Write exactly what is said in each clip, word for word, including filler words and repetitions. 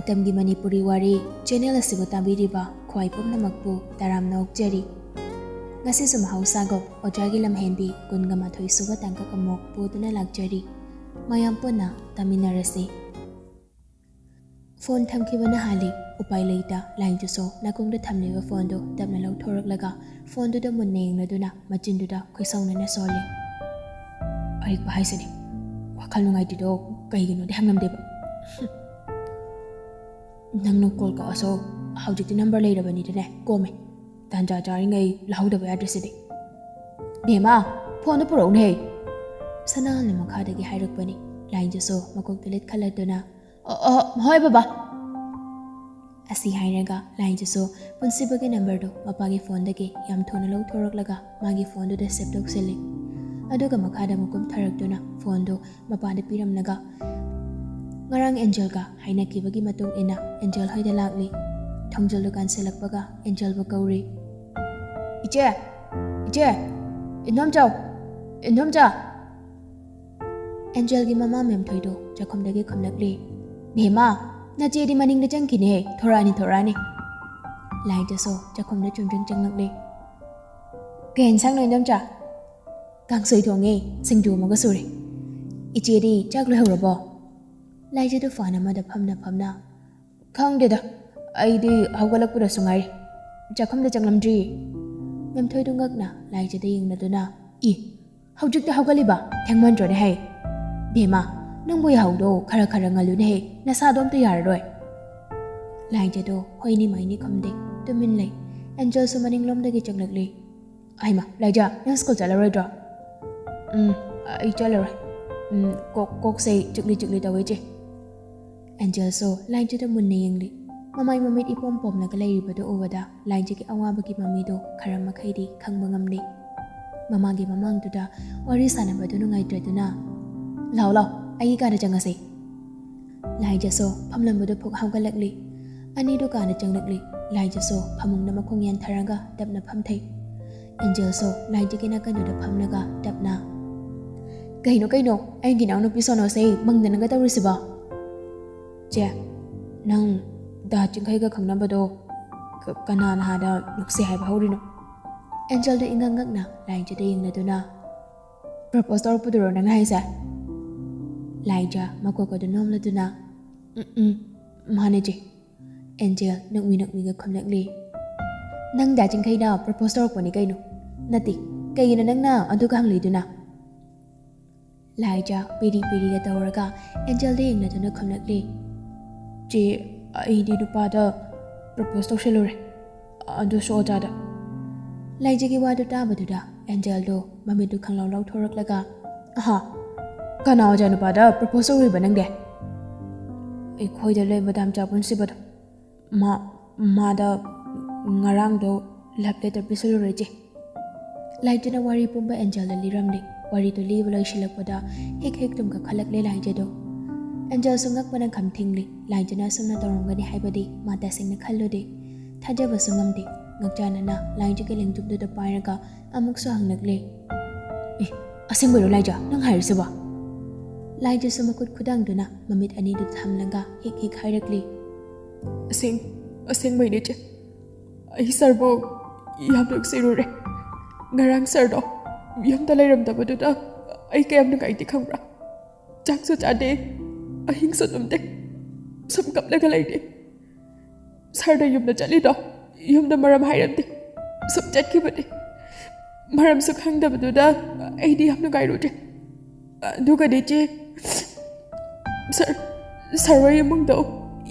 ꯇꯝꯒꯤ ꯃꯅꯤꯄꯨꯔꯤ ꯋꯥꯔꯤ ꯆꯦꯅꯦꯜ ꯑꯁꯤꯕꯨ ꯇꯥꯕꯤꯔꯤꯕ ꯈ꯭ꯋꯥꯏ ꯄꯨꯝꯅꯃꯛꯄꯨ ꯇꯔꯥꯝꯅ ꯑꯣꯛꯆꯔꯤ꯫ ꯉꯁꯤꯁꯨ ꯃꯍꯧꯁꯥꯒꯨꯝ ꯑꯣꯖꯥꯒꯤ ꯂꯝꯍꯦꯟꯕꯤ ꯀꯨꯟꯒ ꯃꯥꯊꯣꯏ ꯁꯨꯕ ꯇꯥꯡꯀꯛ ꯑꯃꯨꯛ ꯄꯨꯗꯨꯅ ꯂꯥꯛꯆꯔꯤ꯫ ꯃꯌꯥꯝ ꯄꯨꯟꯅ ꯇꯥꯃꯤꯟꯅꯔꯁꯤ꯫ ꯐꯣꯟ ꯊꯝꯈꯤꯕꯅ ꯍꯥꯜꯂꯤ꯫ ꯎꯄꯥꯏ ꯂꯩꯇ ꯂꯥꯏꯖꯁꯣ ꯅꯥꯀꯣꯡꯗ ꯊꯝꯂꯤꯕ ꯐꯣꯟꯗꯨ ꯇꯞꯅ ꯂꯧꯊꯣꯔꯛꯂꯒ ꯐꯣꯟꯗꯨꯗ ꯃꯨꯟꯅ ꯌꯦꯡꯂꯗꯨꯅ ꯃꯆꯤꯟꯗꯨꯗ ꯈꯣꯏꯁꯥꯎꯅꯅ ꯁꯣꯜꯂꯤ꯫ ꯑꯔꯤꯛꯄ ꯍꯥꯏꯁꯤꯅꯤ, ꯋꯥꯈꯜ ꯅꯨꯡꯉꯥꯏꯇ꯭ꯔꯤꯗꯣ ꯀꯩꯒꯤꯅꯣꯗꯤ ꯍꯪꯂꯝꯗꯦꯕ꯫ ꯅꯪꯅ ꯀꯣꯜ ꯀꯛꯑꯁꯨ ꯍꯧꯖꯤꯛꯇꯤ ꯅꯝꯕꯔ ꯂꯩꯔꯕꯅꯤꯗꯅꯦ, ꯀꯣꯝꯃꯦ꯫ ꯇꯥꯟꯖꯥ ꯆꯥꯔꯤꯉꯩ ꯂꯧꯍꯧꯗꯕ ꯌꯥꯗ꯭ꯔꯤꯁꯤꯗꯤ꯫ ꯕꯦꯝꯃ, ꯐꯣꯟꯗꯣ ꯄꯨꯔꯛꯎꯅꯦꯍꯦ꯫ ꯁꯅꯥꯍꯜꯅ ꯃꯈꯥꯗꯒꯤ ꯍꯥꯏꯔꯛꯄꯅꯤ꯫ ꯂꯥꯏꯖꯁꯨ ꯃꯀꯣꯛꯇ ꯂꯤꯠꯈꯠꯂꯗꯨꯅ, "ꯑ, ꯑ, ꯍꯣꯏ ꯕꯕꯥ" ꯑꯁꯤ ꯍꯥꯏꯔꯒ ꯂꯥꯏꯖꯁꯨ ꯄꯨꯟꯁꯤꯕꯒꯤ ꯅꯝꯕꯔꯗꯨ ꯃꯄꯥꯒꯤ ꯐꯣꯟꯗꯒꯤ ꯌꯥꯝ ꯊꯨꯅ ꯂꯧꯊꯣꯔꯛꯂꯒ ꯃꯥꯒꯤ ꯐꯣꯟꯗꯨꯗ ꯁꯦꯞ ꯇꯧꯁꯤꯜꯂꯤ꯫ ꯑꯗꯨꯒ ꯃꯈꯥꯗ ꯑꯃꯨꯛ ꯀꯨꯝꯊꯔꯛꯇꯨꯅ ꯐꯣꯟꯗꯨ ꯃꯄꯥꯗ ꯄꯤꯔꯝꯂꯒ, "ꯉꯔꯥꯡ ꯑꯦꯟꯖꯦꯜꯒ ꯍꯥꯏꯅꯈꯤꯕꯒꯤ ꯃꯇꯨꯡ ꯏꯟꯅ ꯑꯦꯟꯖꯦꯜ ꯍꯣꯏꯗ ꯂꯥꯛꯂꯤ꯫ ꯊꯣꯡꯖꯤꯜꯗꯨ ꯀꯥꯟꯁꯤꯜꯂꯛꯄꯒ ꯑꯦꯟꯖꯦꯜꯕꯨ ꯀꯧꯔꯤ꯫ ꯏꯆꯦ! ꯏꯆꯦ! ꯏꯟꯗꯣꯝꯆꯥꯎ! ꯏꯟꯗꯣꯝꯆꯥ!" ꯑꯦꯟꯖꯦꯜꯒꯤ ꯃꯃꯥ ꯃꯦꯝꯊꯣꯏꯗꯨ ꯆꯥꯛꯈꯨꯝꯗꯒꯤ ꯈꯨꯝꯂꯛꯂꯤ꯫ "ꯕꯦꯝꯃ, ꯅꯆꯦꯗꯤ ꯃꯅꯤꯡꯗ ꯆꯪꯈꯤꯅꯦꯍꯦ, ꯊꯣꯔꯛꯑꯅꯤ, ꯊꯣꯔꯛꯑꯅꯤ꯫" ꯂꯥꯏꯖꯁꯨ ꯆꯥꯛꯈꯨꯝꯗ ꯆꯨꯝꯗ꯭ꯔꯤꯡ ꯆꯪꯂꯛꯂꯤ꯫ "ꯀꯩ ꯏꯟꯁꯥꯡꯅꯣ ꯏꯟꯗꯣꯝꯆꯥ?" "ꯀꯥꯡꯁꯣꯏ ꯊꯣꯡꯉꯦ, ꯁꯤꯡꯖꯨ ꯑꯃꯒ ꯁꯨꯔꯦ꯫ ꯏꯆꯦꯗꯤ ꯆꯥꯛ ꯂꯣꯏꯍꯧꯔꯕꯣ?" ꯂꯥꯏꯖꯗꯨ ꯐꯥꯟ ꯑꯃꯗ ꯐꯝꯅ ꯐꯝꯅ, "ꯈꯪꯗꯦꯗ, ꯑꯩꯗꯤ ꯍꯧꯒꯠꯂꯛꯄꯗꯁꯨ ꯉꯥꯏꯔꯤ, ꯆꯥꯛꯈꯨꯝꯗ ꯆꯪꯂꯝꯗ꯭ꯔꯤꯌꯦ꯫" ꯃꯦꯝꯊꯣꯏꯗꯨ ꯉꯛꯅ ꯂꯥꯏꯖꯗ ꯌꯦꯡꯂꯗꯨꯅ, "ꯏ, ꯍꯧꯖꯤꯛꯇ ꯍꯧꯒꯠꯂꯤꯕ? ꯊꯦꯡꯃꯟꯗ꯭ꯔꯣꯅꯦ ꯍꯩ?" "ꯕꯦꯝꯃ, ꯅꯪꯕꯨ ꯌꯥꯍꯧꯗꯣ ꯈꯔ ꯈꯔ ꯉꯜꯂꯨꯅꯦ ꯍꯩ, ꯅꯁꯥꯗꯣ ꯑꯝꯇ ꯌꯥꯔꯔꯣꯏ꯫" ꯂꯥꯏꯖꯗꯣ ꯍꯣꯏꯅꯤ ꯃꯥꯏꯅꯤ ꯈꯨꯝꯗꯦ, ꯇꯨꯃꯤꯟ ꯂꯩ꯫ ꯑꯦꯟꯖꯦꯜꯁꯨ ꯃꯅꯤꯡꯂꯣꯝꯗꯒꯤ ꯆꯪꯂꯛꯂꯤ꯫ "ꯑꯩꯃ, ꯂꯥꯏꯖ, ꯅꯪ ꯁ꯭ꯀꯨꯜ ꯆꯠꯂꯔꯣꯏꯗ꯭ꯔꯣ?" "ꯎꯝ, ꯑꯩ ꯆꯠꯂꯔꯣꯏ꯫ ꯎꯝ, ꯀꯣꯛ, ꯀꯣꯛꯁꯦ ꯆꯤꯛꯂꯤ ꯆꯤꯛꯂꯤ ꯇꯧꯋꯦ, ꯏꯆꯦ꯫" ꯑꯦꯟꯖꯦꯜꯁꯨ ꯂꯥꯏꯖꯗ ꯃꯨꯟꯅ ꯌꯦꯡꯂꯤ꯫ ꯃꯃꯥꯏ ꯃꯃꯤꯠ ꯏꯄꯣꯝ ꯄꯣꯝꯂꯒ ꯂꯩꯔꯤꯕꯗꯨ ꯎꯕꯗ ꯂꯥꯏꯖꯒꯤ ꯑꯋꯥꯕꯒꯤ ꯃꯃꯤꯗꯣ ꯈꯔ ꯃꯈꯩꯗꯤ ꯈꯪꯕ ꯉꯝꯂꯤ꯫ ꯃꯃꯥꯒꯤ ꯃꯃꯥꯡꯗꯨꯗ ꯋꯥꯔꯤ ꯁꯥꯟꯅꯕꯗꯨ ꯅꯨꯡꯉꯥꯏꯇ꯭ꯔꯗꯨꯅ, "ꯂꯥꯎ, ꯂꯥꯎ, ꯑꯩꯒꯤ ꯀꯥꯗ ꯆꯪꯉꯁꯤ꯫" ꯂꯥꯏꯖꯁꯨ ꯐꯝꯂꯝꯕꯗꯨ ꯐꯨꯛ ꯍꯧꯒꯠꯂꯛꯂꯤ꯫ ꯑꯅꯤꯗꯨ ꯀꯥꯗ ꯆꯪꯂꯛꯂꯤ꯫ ꯂꯥꯏꯖꯁꯨ ꯐꯃꯨꯡꯗ ꯃꯈꯣꯡ ꯌꯥꯟꯊꯔꯒ ꯇꯞꯅ ꯐꯝꯊꯩ꯫ ꯑꯦꯟꯖꯦꯜꯁꯨ ꯂꯥꯏꯖꯒꯤ ꯅꯥꯀꯟꯗꯨꯗ ꯐꯝꯂꯒ ꯇꯞꯅ, "ꯀꯩꯅꯣ, ꯀꯩꯅꯣ, ꯑꯩꯒꯤ ꯏꯅꯥꯎꯅꯨꯄꯤ ꯁꯣꯅꯣꯁꯦ ꯃꯪꯗꯅꯒ ꯇꯧꯔꯤꯁꯤꯕꯣ?" "ꯆꯦ, "ꯅꯪ ꯗꯥ ꯆꯤꯡꯈꯩꯒ ꯈꯪꯅꯕꯗꯣ ꯀ-, ꯀꯅꯥꯅ ꯍꯥꯟꯅ ꯅꯨꯡꯁꯤ ꯍꯥꯏꯕ ꯍꯧꯔꯤꯅꯣ?" ꯑꯦꯟꯖꯦꯜꯗꯣ ꯏꯉꯛ ꯉꯛꯅ ꯂꯥꯏꯖꯗ ꯌꯦꯡꯂꯗꯨꯅ, "ꯄ꯭ꯔꯄꯣꯁ ꯇꯧꯔꯛꯄꯗꯨꯔꯣ ꯅꯪꯅ ꯍꯥꯏꯁꯦ?" ꯂꯥꯏꯖ ꯃꯀꯣꯛ ꯑꯗꯨ ꯅꯣꯝꯂꯗꯨꯅ, "ꯎꯝ, ꯎꯝ, ꯃꯥꯅꯦ ꯆꯦ꯫" ꯑꯦꯟꯖꯦꯜ ꯅꯣꯛꯃꯤ ꯅꯣꯛꯃꯤꯒ ꯈꯨꯝꯂꯛꯂꯤ꯫ "ꯅꯪ ꯗꯥ ꯆꯤꯡꯈꯩꯅ ꯄ꯭ꯔꯄꯣꯁ ꯇꯧꯔꯛꯄꯅꯤ ꯀꯩꯅꯣ? ꯅꯠꯇꯦ, ꯀꯩꯒꯤꯅꯣ ꯅꯪꯅ ꯑꯗꯨꯒ ꯍꯪꯂꯤꯗꯨꯅ?" ꯂꯥꯏꯖ ꯄꯤꯔꯤ ꯄꯤꯔꯤꯒ ꯇꯧꯔꯒ ꯑꯦꯟꯖꯦꯜꯗ ꯌꯦꯡꯂꯗꯨꯅ ꯈꯨꯝꯂꯛꯂꯤ꯫ "ꯆꯦ, ꯑꯩꯗꯤ ꯅꯨꯄꯥꯗ ꯄ꯭ꯔꯄꯣꯁ ꯇꯧꯁꯜꯂꯨꯔꯦ, ꯑꯗꯨꯁꯨ ꯑꯣꯖꯥꯗ꯫" ꯂꯥꯏꯖꯒꯤ ꯋꯥꯗꯨ ꯇꯥꯕꯗꯨꯗ ꯑꯦꯟꯖꯦꯜꯗꯣ ꯃꯃꯤꯠꯇꯨ ꯈꯪꯂꯥꯎ ꯂꯥꯎꯊꯣꯔꯛꯂꯒ, "ꯑꯍꯥ, ꯀꯅꯥ ꯑꯣꯖꯥ ꯅꯨꯄꯥꯗ ꯄ꯭ꯔꯄꯣꯁ ꯇꯧꯔꯤꯕ ꯅꯪꯗꯤ?" "ꯑꯩꯈꯣꯏꯗ ꯂꯩꯕ ꯗꯥꯝꯆꯥ ꯄꯨꯟꯁꯤꯕꯗꯣ, ꯃꯥ, ꯃꯥꯗ ꯉꯔꯥꯡꯗꯣ ꯂꯚ ꯂꯦꯇꯔ ꯄꯤꯁꯜꯂꯨꯔꯦ ꯆꯦ꯫" ꯂꯥꯏꯖꯅ ꯋꯥꯔꯤ ꯄꯨꯝꯕ ꯑꯦꯟꯖꯦꯜꯗ ꯂꯤꯔꯝꯂꯦ꯫ ꯋꯥꯔꯤꯗꯨ ꯂꯤꯕ ꯂꯣꯏꯁꯤꯜꯂꯛꯄꯗ ꯍꯦꯛ ꯍꯦꯛ ꯇꯨꯝ ꯀꯥꯈꯠꯂꯛꯂꯦ ꯂꯥꯏꯖꯗꯣ꯫ ꯑꯦꯟꯖꯦꯜꯁꯨ ꯉꯛꯄꯅ ꯈꯝ ꯊꯤꯡꯂꯤ꯫ ꯂꯥꯏꯖꯅ ꯑꯁꯨꯝꯅ ꯇꯧꯔꯝꯒꯅꯤ ꯍꯥꯏꯕꯗꯤ ꯃꯥ ꯇꯁꯦꯡꯅ ꯈꯜꯂꯨꯗꯦ꯫ ꯊꯥꯖꯕꯁꯨ ꯉꯝꯗꯦ꯫ ꯉꯛꯆꯥꯅꯅ ꯂꯥꯏꯖꯒꯤ ꯂꯦꯡꯖꯨꯝꯗꯨꯗ ꯄꯥꯏꯔꯒ ꯑꯃꯨꯛꯁꯨ ꯍꯪꯂꯛꯂꯦ, "ꯑꯦ, ꯑꯁꯦꯡꯕꯩꯔꯣ ꯂꯥꯏꯖ ꯅꯪ ꯍꯥꯏꯔꯤꯁꯤꯕꯣ?" ꯂꯥꯏꯖꯁꯨ ꯃꯈꯨꯠ ꯈꯨꯗꯥꯡꯗꯨꯅ ꯃꯃꯤꯠ ꯑꯅꯤꯗꯨ ꯊꯝꯂꯒ ꯍꯦꯛ ꯍꯦꯛ ꯍꯥꯏꯔꯛꯂꯤ, "ꯑꯁꯦꯡ-, ꯑꯁꯦꯡꯕꯩꯅꯦ ꯆꯦ꯫ ꯑꯩ ꯁꯥꯔꯕꯨ ꯌꯥꯝ ꯅꯨꯡꯁꯤꯔꯨꯔꯦ꯫ ꯉꯔꯥꯡ ꯁꯥꯔꯗꯣ ꯌꯨꯝꯗ ꯂꯩꯔꯝꯗꯕꯗꯨꯗ ꯑꯩ ꯀꯌꯥꯝ ꯅꯨꯡꯉꯥꯏꯇꯦ ꯈꯪꯕ꯭ꯔꯥ? ꯆꯥꯛꯁꯨ ꯆꯥꯗꯦ, ꯑꯍꯤꯡꯁꯨ ꯇꯨꯝꯗꯦ, ꯁꯨꯝ ꯀꯞꯂꯒ ꯂꯩꯔꯦ꯫ ꯁꯥꯔꯗ ꯌꯨꯝꯗ ꯆꯠꯂꯤꯗꯣ ꯌꯨꯝꯗ ꯃꯔꯝ ꯍꯥꯏꯔꯝꯗꯦ, ꯁꯨꯝ ꯆꯠꯈꯤꯕꯅꯦ꯫ ꯃꯔꯝꯁꯨ ꯈꯪꯗꯕꯗꯨꯗ ꯑꯩꯗꯤ ꯌꯥꯝ ꯅꯨꯡꯉꯥꯏꯔꯨꯗ꯭ꯔꯦ꯫ ꯑꯗꯨꯒꯗꯤ ꯆꯦ, ꯁꯥꯔ, ꯁꯥꯔ ꯍꯣꯏ ꯏꯃꯨꯡꯗꯣ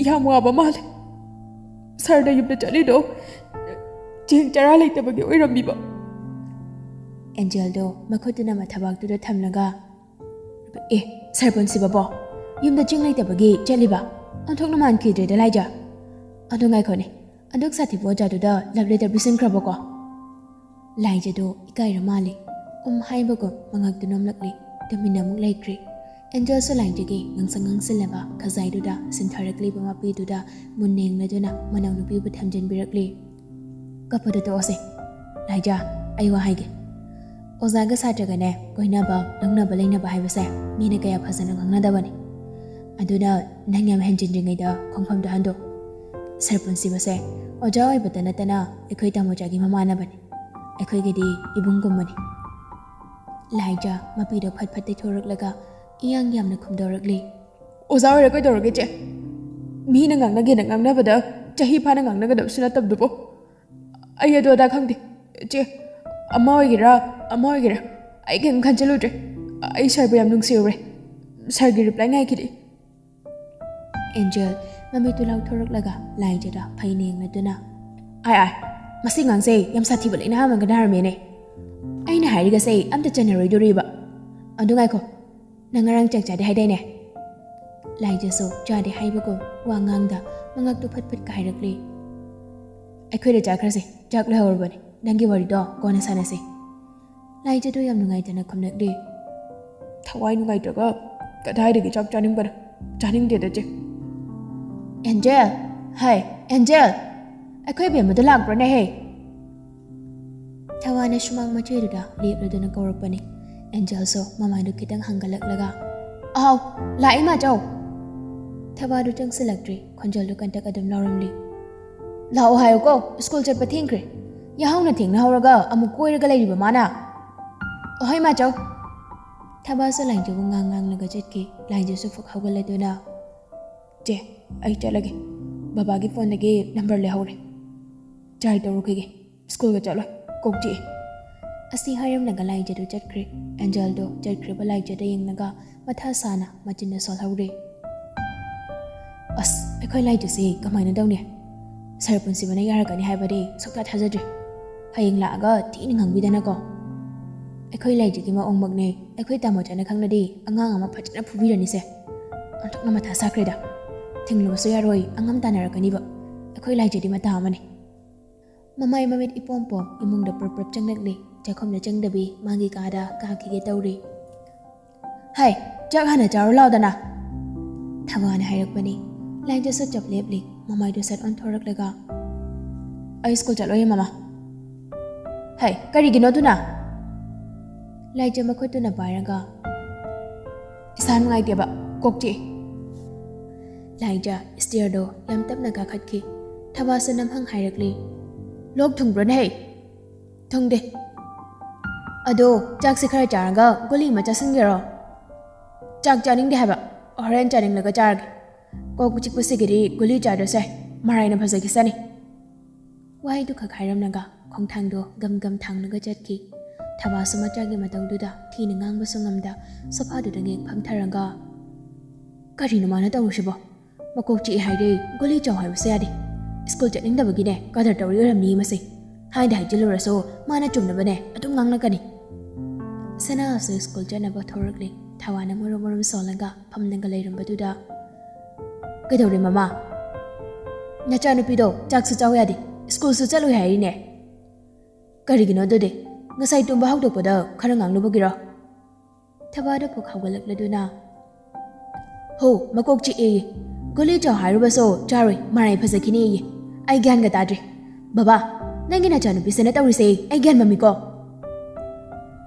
ꯌꯥꯝ ꯋꯥꯕ ꯃꯥꯜꯂꯦ꯫ ꯁꯥꯔꯗ ꯌꯨꯝꯗ ꯆꯠꯂꯤꯗꯣ ꯆꯦꯡ ꯆꯔꯥ ꯂꯩꯇꯕꯒꯤ ꯑꯣꯏꯔꯝꯃꯤꯕ꯫" ꯑꯦꯟꯖꯦꯜꯗꯣ ꯃꯈꯨꯠꯇꯨꯅ ꯃꯊꯕꯥꯛꯇꯨꯗ ꯊꯝꯂꯒ, "ꯑꯦ, ꯁꯥꯔ ꯄꯨꯟꯁꯤꯕꯕꯣ, ꯌꯨꯝꯗ ꯆꯦꯡ ꯂꯩꯇꯕꯒꯤ ꯆꯠꯂꯤꯕ? ꯑꯣꯟꯊꯣꯛꯅ ꯃꯥꯟꯈꯤꯗ꯭ꯔꯦꯗ ꯂꯥꯏꯖ꯫ ꯑꯗꯨ ꯉꯥꯏꯈꯣꯅꯦ, ꯑꯗꯨꯛ ꯁꯥꯊꯤꯕ ꯑꯣꯖꯥꯗꯨꯗ ꯂꯚ ꯂꯦꯇꯔ ꯄꯤꯁꯤꯟꯈ꯭ꯔꯕꯀꯣ?" ꯂꯥꯏꯖꯗꯣ ꯏꯀꯥꯏꯔ ꯃꯥꯜꯂꯦ꯫ ꯎꯝ ꯍꯥꯏꯕꯒꯨꯝ ꯃꯉꯛꯇꯨ ꯅꯣꯝꯂꯛꯂꯦ꯫ ꯇꯨꯃꯤꯟꯅ ꯑꯃꯨꯛ ꯂꯩꯈ꯭ꯔꯦ꯫ ꯑꯦꯟꯖꯦꯜꯁꯨ ꯂꯥꯏꯖꯒꯤ ꯉꯥꯡꯁꯪ ꯉꯥꯡꯁꯤꯜꯂꯕ ꯈꯖꯥꯏꯗꯨꯗ ꯁꯤꯟꯊꯔꯛꯂꯤꯕ ꯃꯄꯤꯗꯨꯗ ꯃꯨꯟꯅ ꯌꯦꯡꯂꯗꯨꯅ ꯃꯅꯥꯎꯅꯨꯄꯤꯕꯨ ꯊꯦꯝꯖꯤꯟꯕꯤꯔꯛꯂꯤ꯫ "ꯀꯞꯄꯗꯨ ꯇꯣꯛꯑꯁꯦ ꯂꯥꯏꯖ, ꯑꯩ ꯋꯥ ꯍꯥꯏꯒꯦ꯫ ꯑꯣꯖꯥꯒ ꯁꯥꯇ꯭ꯔꯒꯅꯦ ꯀꯣꯏꯅꯕ, ꯂꯧꯅꯕ, ꯂꯩꯅꯕ ꯍꯥꯏꯕꯁꯦ ꯃꯤꯅ ꯀꯌꯥ ꯐꯖꯅ ꯉꯥꯡꯅꯗꯕꯅꯤ꯫ ꯑꯗꯨꯅ ꯅꯪ ꯌꯥꯝ ꯍꯦꯟꯖꯤꯟꯗ꯭ꯔꯤꯉꯩꯗ ꯈꯣꯡꯐꯝꯗꯣ ꯍꯟꯗꯣꯛ꯫ ꯁꯔ ꯄꯨꯟꯁꯤꯕꯁꯦ ꯑꯣꯖꯥ ꯑꯣꯏꯕꯇ ꯅꯠꯇꯅ ꯑꯩꯈꯣꯏ ꯇꯥꯃꯣꯆꯥꯒꯤ ꯃꯃꯥꯟꯅꯕꯅꯤ꯫ ꯑꯩꯈꯣꯏꯒꯤꯗꯤ ꯏꯕꯨꯡꯒꯨꯝꯕꯅꯤ꯫ ꯂꯥꯏꯖ ꯃꯄꯤꯗꯣ ꯐꯠ ꯐꯠ ꯇꯩꯊꯣꯔꯛꯂꯒ ꯏꯌꯥꯡ ꯌꯥꯝꯅ ꯈꯨꯝꯗꯧꯔꯛꯂꯤ꯫ ꯑꯣꯖꯥ ꯑꯣꯏꯔ ꯀꯩꯗꯧꯔꯒꯦ, ꯆꯦ? ꯃꯤꯅ ꯉꯥꯡꯅꯒꯦꯅ ꯉꯥꯡꯅꯕꯗ ꯆꯍꯤ ꯐꯥꯅ ꯉꯥꯡꯅꯒꯗꯕꯁꯨ ꯅꯠꯇꯕꯗꯨꯕꯨ꯫ ꯑꯩ ꯑꯗꯨ ꯑꯗꯥ ꯈꯪꯗꯦ, ꯆꯦ꯫ ꯑꯃ ꯑꯣꯏꯒꯦꯔꯥ, ꯑꯃ ꯑꯣꯏꯒꯦꯔꯥ, ꯑꯩ ꯀꯩꯝ ꯈꯟꯖꯜꯂꯨꯗ꯭ꯔꯦ꯫ ꯑꯩ ꯁꯔꯕꯨ ꯌꯥꯝ ꯅꯨꯡꯁꯤꯔꯨꯔꯦ꯫ ꯁꯔꯒꯤ ꯔꯤꯄ꯭ꯂꯥꯏ ꯉꯥꯏꯈꯤꯗꯦ꯫ ꯑꯦꯟꯖꯦꯜ ꯃꯃꯤꯠꯇꯨ ꯂꯥꯎꯊꯣꯔꯛꯂꯒ ꯂꯥꯏꯖꯗ ꯐꯩꯅ ꯌꯦꯡꯂꯗꯨꯅ, "ꯑꯥꯏ, ꯑꯥꯏ, ꯃꯁꯤ ꯉꯥꯡꯁꯦ ꯌꯥꯝ ꯁꯥꯊꯤꯕ ꯂꯩꯅꯥ ꯑꯃꯒ ꯅꯥꯔꯝꯃꯦꯅꯦ꯫ ꯑꯩꯅ ꯍꯥꯏꯔꯤꯒꯁꯦ ꯑꯝꯇ ꯆꯟꯅꯔꯣꯏꯗꯣꯔꯤꯕ꯫ ꯑꯗꯨ ꯉꯥꯏꯈꯣ, ꯅꯪ ꯉꯔꯥꯡ ꯆꯥꯛ ꯆꯥꯗꯦ ꯍꯥꯏꯗꯥꯏꯅꯦ?" ꯂꯥꯏꯖꯁꯨ ꯆꯥꯗꯦ ꯍꯥꯏꯕꯒꯨꯝ ꯋꯥ ꯉꯥꯡꯗ ꯃꯉꯛꯇꯨ ꯐꯠ ꯐꯠ ꯀꯥꯏꯔꯛꯂꯤ꯫ "ꯑꯩꯈꯣꯏꯗ ꯆꯥꯈ꯭ꯔꯁꯦ, ꯆꯥꯛ ꯂꯣꯏꯍꯧꯔꯕꯅꯦ꯫ ꯅꯪꯒꯤ ꯋꯥꯔꯤꯗꯣ ꯀꯣꯟꯅ ꯁꯥꯟꯅꯁꯦ꯫" ꯂꯥꯏꯖꯗꯣ ꯌꯥꯝ ꯅꯨꯡꯉꯥꯏꯇꯅ ꯈꯨꯝꯂꯛꯂꯤ꯫ "ꯊꯋꯥꯏ ꯅꯨꯡꯉꯥꯏꯇ꯭ꯔꯒ ꯀꯗꯥꯏꯗꯒꯤ ꯆꯥꯛ ꯆꯥꯅꯤꯡꯕꯅꯣ? ꯆꯥꯅꯤꯡꯗꯦꯗ, ꯆꯦ꯫" "ꯑꯦꯟꯖꯦꯜ! ꯍꯥꯏ, ꯑꯦꯟꯖꯦꯜ! ꯑꯩꯈꯣꯏ ꯕꯦꯝꯃꯗꯣ ꯂꯥꯛꯄ꯭ꯔꯅꯦꯍꯦ?" ꯊꯋꯥꯅ ꯁꯨꯃꯥꯡ ꯃꯆꯦꯗꯨꯗ ꯂꯦꯞꯂꯗꯨꯅ ꯀꯧꯔꯛꯄꯅꯤ꯫ ꯑꯦꯟꯖꯦꯜꯁꯨ ꯃꯃꯥꯏꯗꯨ ꯈꯤꯇꯪ ꯍꯪꯒꯠꯂꯛꯂꯒ, "ꯑꯥꯎ, ꯂꯥꯛꯏ ꯃꯥꯆꯧ!" ꯊꯋꯥꯗꯨ ꯆꯪꯁꯤꯜꯂꯛꯇ꯭ꯔꯤ, ꯈꯣꯟꯖꯦꯜꯗꯨ ꯀꯟꯇꯛ ꯑꯗꯨꯝ ꯂꯥꯎꯔꯝꯂꯤ꯫ "ꯂꯥꯛꯑꯣ ꯍꯥꯏꯌꯨꯀꯣ, ꯁ꯭ꯀꯨꯜ ꯆꯠꯄ ꯊꯦꯡꯈ꯭ꯔꯦ꯫ ꯌꯥꯍꯧꯅ ꯊꯦꯡꯅ ꯍꯧꯔꯒ ꯑꯃꯨꯛ ꯀꯣꯏꯔꯒ ꯂꯩꯔꯤꯕ ꯃꯥꯅ꯫ ꯑꯍꯣꯏ ꯃꯥꯆꯧ!" ꯊꯕꯥꯁꯨ ꯂꯥꯏꯖꯕꯨ ꯉꯥꯡ ꯉꯥꯡꯂꯒ ꯆꯠꯈꯤ꯫ ꯂꯥꯏꯖꯁꯨ ꯐꯨꯛ ꯍꯧꯒꯠꯂꯗꯨꯅ, "ꯆꯦ, ꯑꯩ ꯆꯠꯂꯒꯦ꯫ ꯕꯕꯥꯒꯤ ꯐꯣꯟꯗꯒꯤ ꯅꯝꯕꯔ ꯂꯩꯍꯧꯔꯦ꯫ ꯇ꯭ꯔꯥꯏ ꯇꯧꯔꯨꯈꯤꯒꯦ꯫ ꯁ꯭ꯀꯨꯜꯒ ꯆꯠꯂꯣꯏ꯫ ꯀꯣꯛ ꯆꯤꯛꯑꯦ꯫" ꯑꯁꯤ ꯍꯥꯏꯔꯝꯂꯒ ꯂꯥꯏꯖꯗꯨ ꯆꯠꯈ꯭ꯔꯦ꯫ ꯑꯦꯟꯖꯦꯜꯗꯣ ꯆꯠꯈ꯭ꯔꯤꯕ ꯂꯥꯏꯖꯗ ꯌꯦꯡꯂꯒ ꯃꯊꯥ ꯁꯥꯅ ꯃꯆꯤꯟꯅ ꯁꯣꯜꯍꯧꯔꯦ꯫ "ꯑꯁ, ꯑꯩꯈꯣꯏ ꯂꯥꯏꯖꯁꯤ ꯀꯃꯥꯏꯅ ꯇꯧꯅꯤ? ꯁꯔ ꯄꯨꯟꯁꯤꯕꯅ ꯌꯥꯔꯛꯀꯅꯤ ꯍꯥꯏꯕꯗꯤ ꯁꯨꯛꯊꯥ ꯊꯥꯖꯗ꯭ꯔꯦ꯫ ꯍꯌꯦꯡ ꯂꯥꯛꯑꯒ ꯊꯤꯅ ꯉꯥꯡꯕꯤꯗꯅꯀꯣ꯫ ꯑꯩꯈꯣꯏ ꯂꯥꯏꯖꯒꯤ ꯃꯑꯣꯡꯃꯛꯅꯦ꯫ ꯑꯩꯈꯣꯏ ꯇꯥꯃꯣꯆꯥꯅ ꯈꯪꯂꯗꯤ ꯑꯉꯥꯡ ꯑꯃ ꯐꯖꯅ ꯐꯨꯕꯤꯔꯅꯤꯁꯦ꯫ ꯑꯣꯟꯊꯣꯛꯅ ꯃꯊꯥ ꯁꯥꯈ꯭ꯔꯦꯗ꯫ ꯊꯤꯡꯂꯨꯕꯁꯨ ꯌꯥꯔꯣꯏ, ꯑꯉꯝ ꯇꯥꯟꯅꯔꯛꯀꯅꯤꯕ꯫ ꯑꯩꯈꯣꯏ ꯂꯥꯏꯖꯗꯤ ꯃꯇꯥ ꯑꯃꯅꯤ꯫" ꯃꯃꯥꯏ ꯃꯃꯤꯠ ꯏꯄꯣꯝ ꯄꯣꯝ ꯏꯃꯨꯡꯗ ꯄ꯭ꯔꯞ ꯄ꯭ꯔꯞ ꯆꯪꯂꯛꯂꯤ꯫ ꯆꯥꯛꯈꯨꯝꯗ ꯆꯪꯗꯕꯤ ꯃꯥꯒꯤ ꯀꯥꯗ ꯀꯥꯈꯤꯒꯦ ꯇꯧꯔꯤ꯫ "ꯍꯥꯏ, ꯆꯥꯛ ꯍꯥꯟꯅ ꯆꯥꯔꯨ ꯂꯥꯎꯗꯅ!" ꯊꯋꯥꯅ ꯍꯥꯏꯔꯛꯄꯅꯤ꯫ ꯂꯥꯏꯖꯁꯨ ꯆꯞ ꯂꯦꯞꯂꯤ꯫ ꯃꯃꯥꯏꯗꯨ ꯁꯠ ꯑꯣꯟꯊꯣꯔꯛꯂꯒ, "ꯑꯩ ꯁ꯭ꯀꯨꯜ ꯆꯠꯂꯣꯏꯌꯦ, ꯃꯃꯥ꯫" "ꯍꯥꯏ, ꯀꯔꯤꯒꯤꯅꯣ ꯑꯗꯨꯅ?" ꯂꯥꯏꯖ ꯃꯈꯨꯠꯇꯨꯅ ꯄꯥꯏꯔꯒ, "ꯏꯁꯥ ꯅꯨꯡꯉꯥꯏꯇꯦꯕ, ꯀꯣꯛ ꯆꯤꯛꯑꯦ꯫" ꯂꯥꯏꯖ stairꯗꯣ ꯌꯥꯝ ꯇꯞꯅ ꯀꯥꯈꯠꯈꯤ꯫ ꯊꯕꯥꯁꯨ ꯅꯝꯍꯪ ꯍꯥꯏꯔꯛꯂꯤ, "ꯂꯣꯛ ꯊꯨꯡꯕ꯭ꯔꯣꯅꯦ ꯍꯩ?" "ꯊꯨꯡꯗꯦ꯫ ꯑꯗꯣ ꯆꯥꯛꯁꯦ ꯈꯔ ꯆꯥꯔꯒ ꯒꯨꯂꯤ ꯑꯃ ꯆꯥꯁꯤꯟꯒꯦꯔꯣ?" "ꯆꯥꯛ ꯆꯥꯅꯤꯡꯗꯦ ꯍꯥꯏꯕ꯫ ꯍꯣꯔꯦꯟ ꯆꯥꯅꯤꯡꯂꯒ ꯆꯥꯔꯒꯦ꯫ ꯀꯣꯛ ꯆꯤꯛꯄꯁꯤꯒꯤꯗꯤ ꯒꯨꯂꯤ ꯆꯥꯗ꯭ꯔꯁꯨ ꯌꯥꯏ꯫ ꯃꯔꯥꯏꯅ ꯐꯖꯈꯤꯁꯅꯤ꯫" ꯋꯥꯍꯩꯗꯨ ꯈꯛ ꯍꯥꯏꯔꯝꯂꯒ ꯈꯣꯡꯊꯥꯡꯗꯣ ꯒꯝ ꯒꯝ ꯊꯥꯡꯂꯒ ꯆꯠꯈꯤ꯫ ꯊꯕꯥꯁꯨ ꯃꯆꯥꯒꯤ ꯃꯇꯧꯗꯨꯗ ꯊꯤꯅ ꯉꯥꯡꯕꯁꯨ ꯉꯝꯗ ꯁꯣꯐꯥꯗꯨꯗ ꯉꯦꯛ ꯐꯝꯊꯔꯒ, "ꯀꯔꯤꯅꯣ ꯃꯥꯅ ꯇꯧꯔꯤꯁꯤꯕꯣ? ꯃꯀꯣꯛ ꯆꯤꯛꯑꯦ ꯍꯥꯏꯔꯦ, ꯒꯨꯂꯤ ꯆꯥꯎ ꯍꯥꯏꯕꯁꯨ ꯌꯥꯗꯦ꯫ ꯁ꯭ꯀꯨꯜ ꯆꯠꯅꯤꯡꯗꯕꯒꯤꯅꯦ ꯀꯗꯔ ꯇꯧꯔꯤ ꯑꯣꯏꯔꯝꯅꯤ ꯃꯁꯤ꯫ ꯍꯥꯏꯗ ꯍꯥꯏꯖꯤꯜꯂꯨꯔꯁꯨ ꯃꯥꯅ ꯆꯨꯝꯅꯕꯅꯦ ꯑꯗꯨꯝ ꯉꯥꯡꯂꯛꯀꯅꯤ꯫" ꯁꯅꯥꯁꯨ ꯁ꯭ꯀꯨꯜ ꯆꯠꯅꯕ ꯊꯣꯔꯛꯂꯦ꯫ ꯊꯋꯥꯅ ꯃꯔꯨꯝ ꯃꯔꯨꯝ ꯁꯣꯜꯂꯒ ꯐꯝꯂꯒ ꯂꯩꯔꯝꯕꯗꯨꯗ, "ꯀꯩꯗꯧꯔꯦ ꯃꯃꯥ? ꯅꯆꯥꯅꯨꯄꯤꯗꯣ ꯆꯥꯛꯁꯨ ꯆꯥꯎ ꯌꯥꯗꯦ, ꯁ꯭ꯀꯨꯜꯁꯨ ꯆꯠꯂꯣꯏ ꯍꯥꯏꯔꯤꯅꯦ꯫ ꯀꯔꯤꯒꯤꯅꯣ ꯑꯗꯨꯗꯤ? ꯉꯁꯥꯏ ꯇꯨꯝꯕ ꯍꯧꯗꯣꯛꯄꯗ ꯈꯔ ꯉꯥꯡꯂꯨꯕꯒꯤꯔꯣ?" ꯊꯕꯥꯗꯣ ꯐꯨꯛ ꯍꯧꯒꯠꯂꯛꯂꯗꯨꯅ, "ꯍꯣ, ꯃꯀꯣꯛ ꯆꯤꯛꯑꯦꯌꯦ꯫ ꯒꯨꯂꯤ ꯆꯥꯎ ꯍꯥꯏꯔꯨꯕꯁꯨ ꯆꯥꯔꯣꯏ, ꯃꯔꯥꯏ ꯐꯖꯈꯤꯅꯦꯌꯦ꯫ ꯑꯩ ꯒ꯭ꯌꯥꯟꯒ ꯇꯥꯗ꯭ꯔꯦ꯫ ꯕꯕꯥ, ꯅꯪꯒꯤ ꯅꯆꯥꯅꯨꯄꯤꯁꯤꯅ ꯇꯧꯔꯤꯁꯦ ꯑꯩ ꯒ꯭ꯌꯥꯟ ꯃꯝꯃꯤꯀꯣ꯫"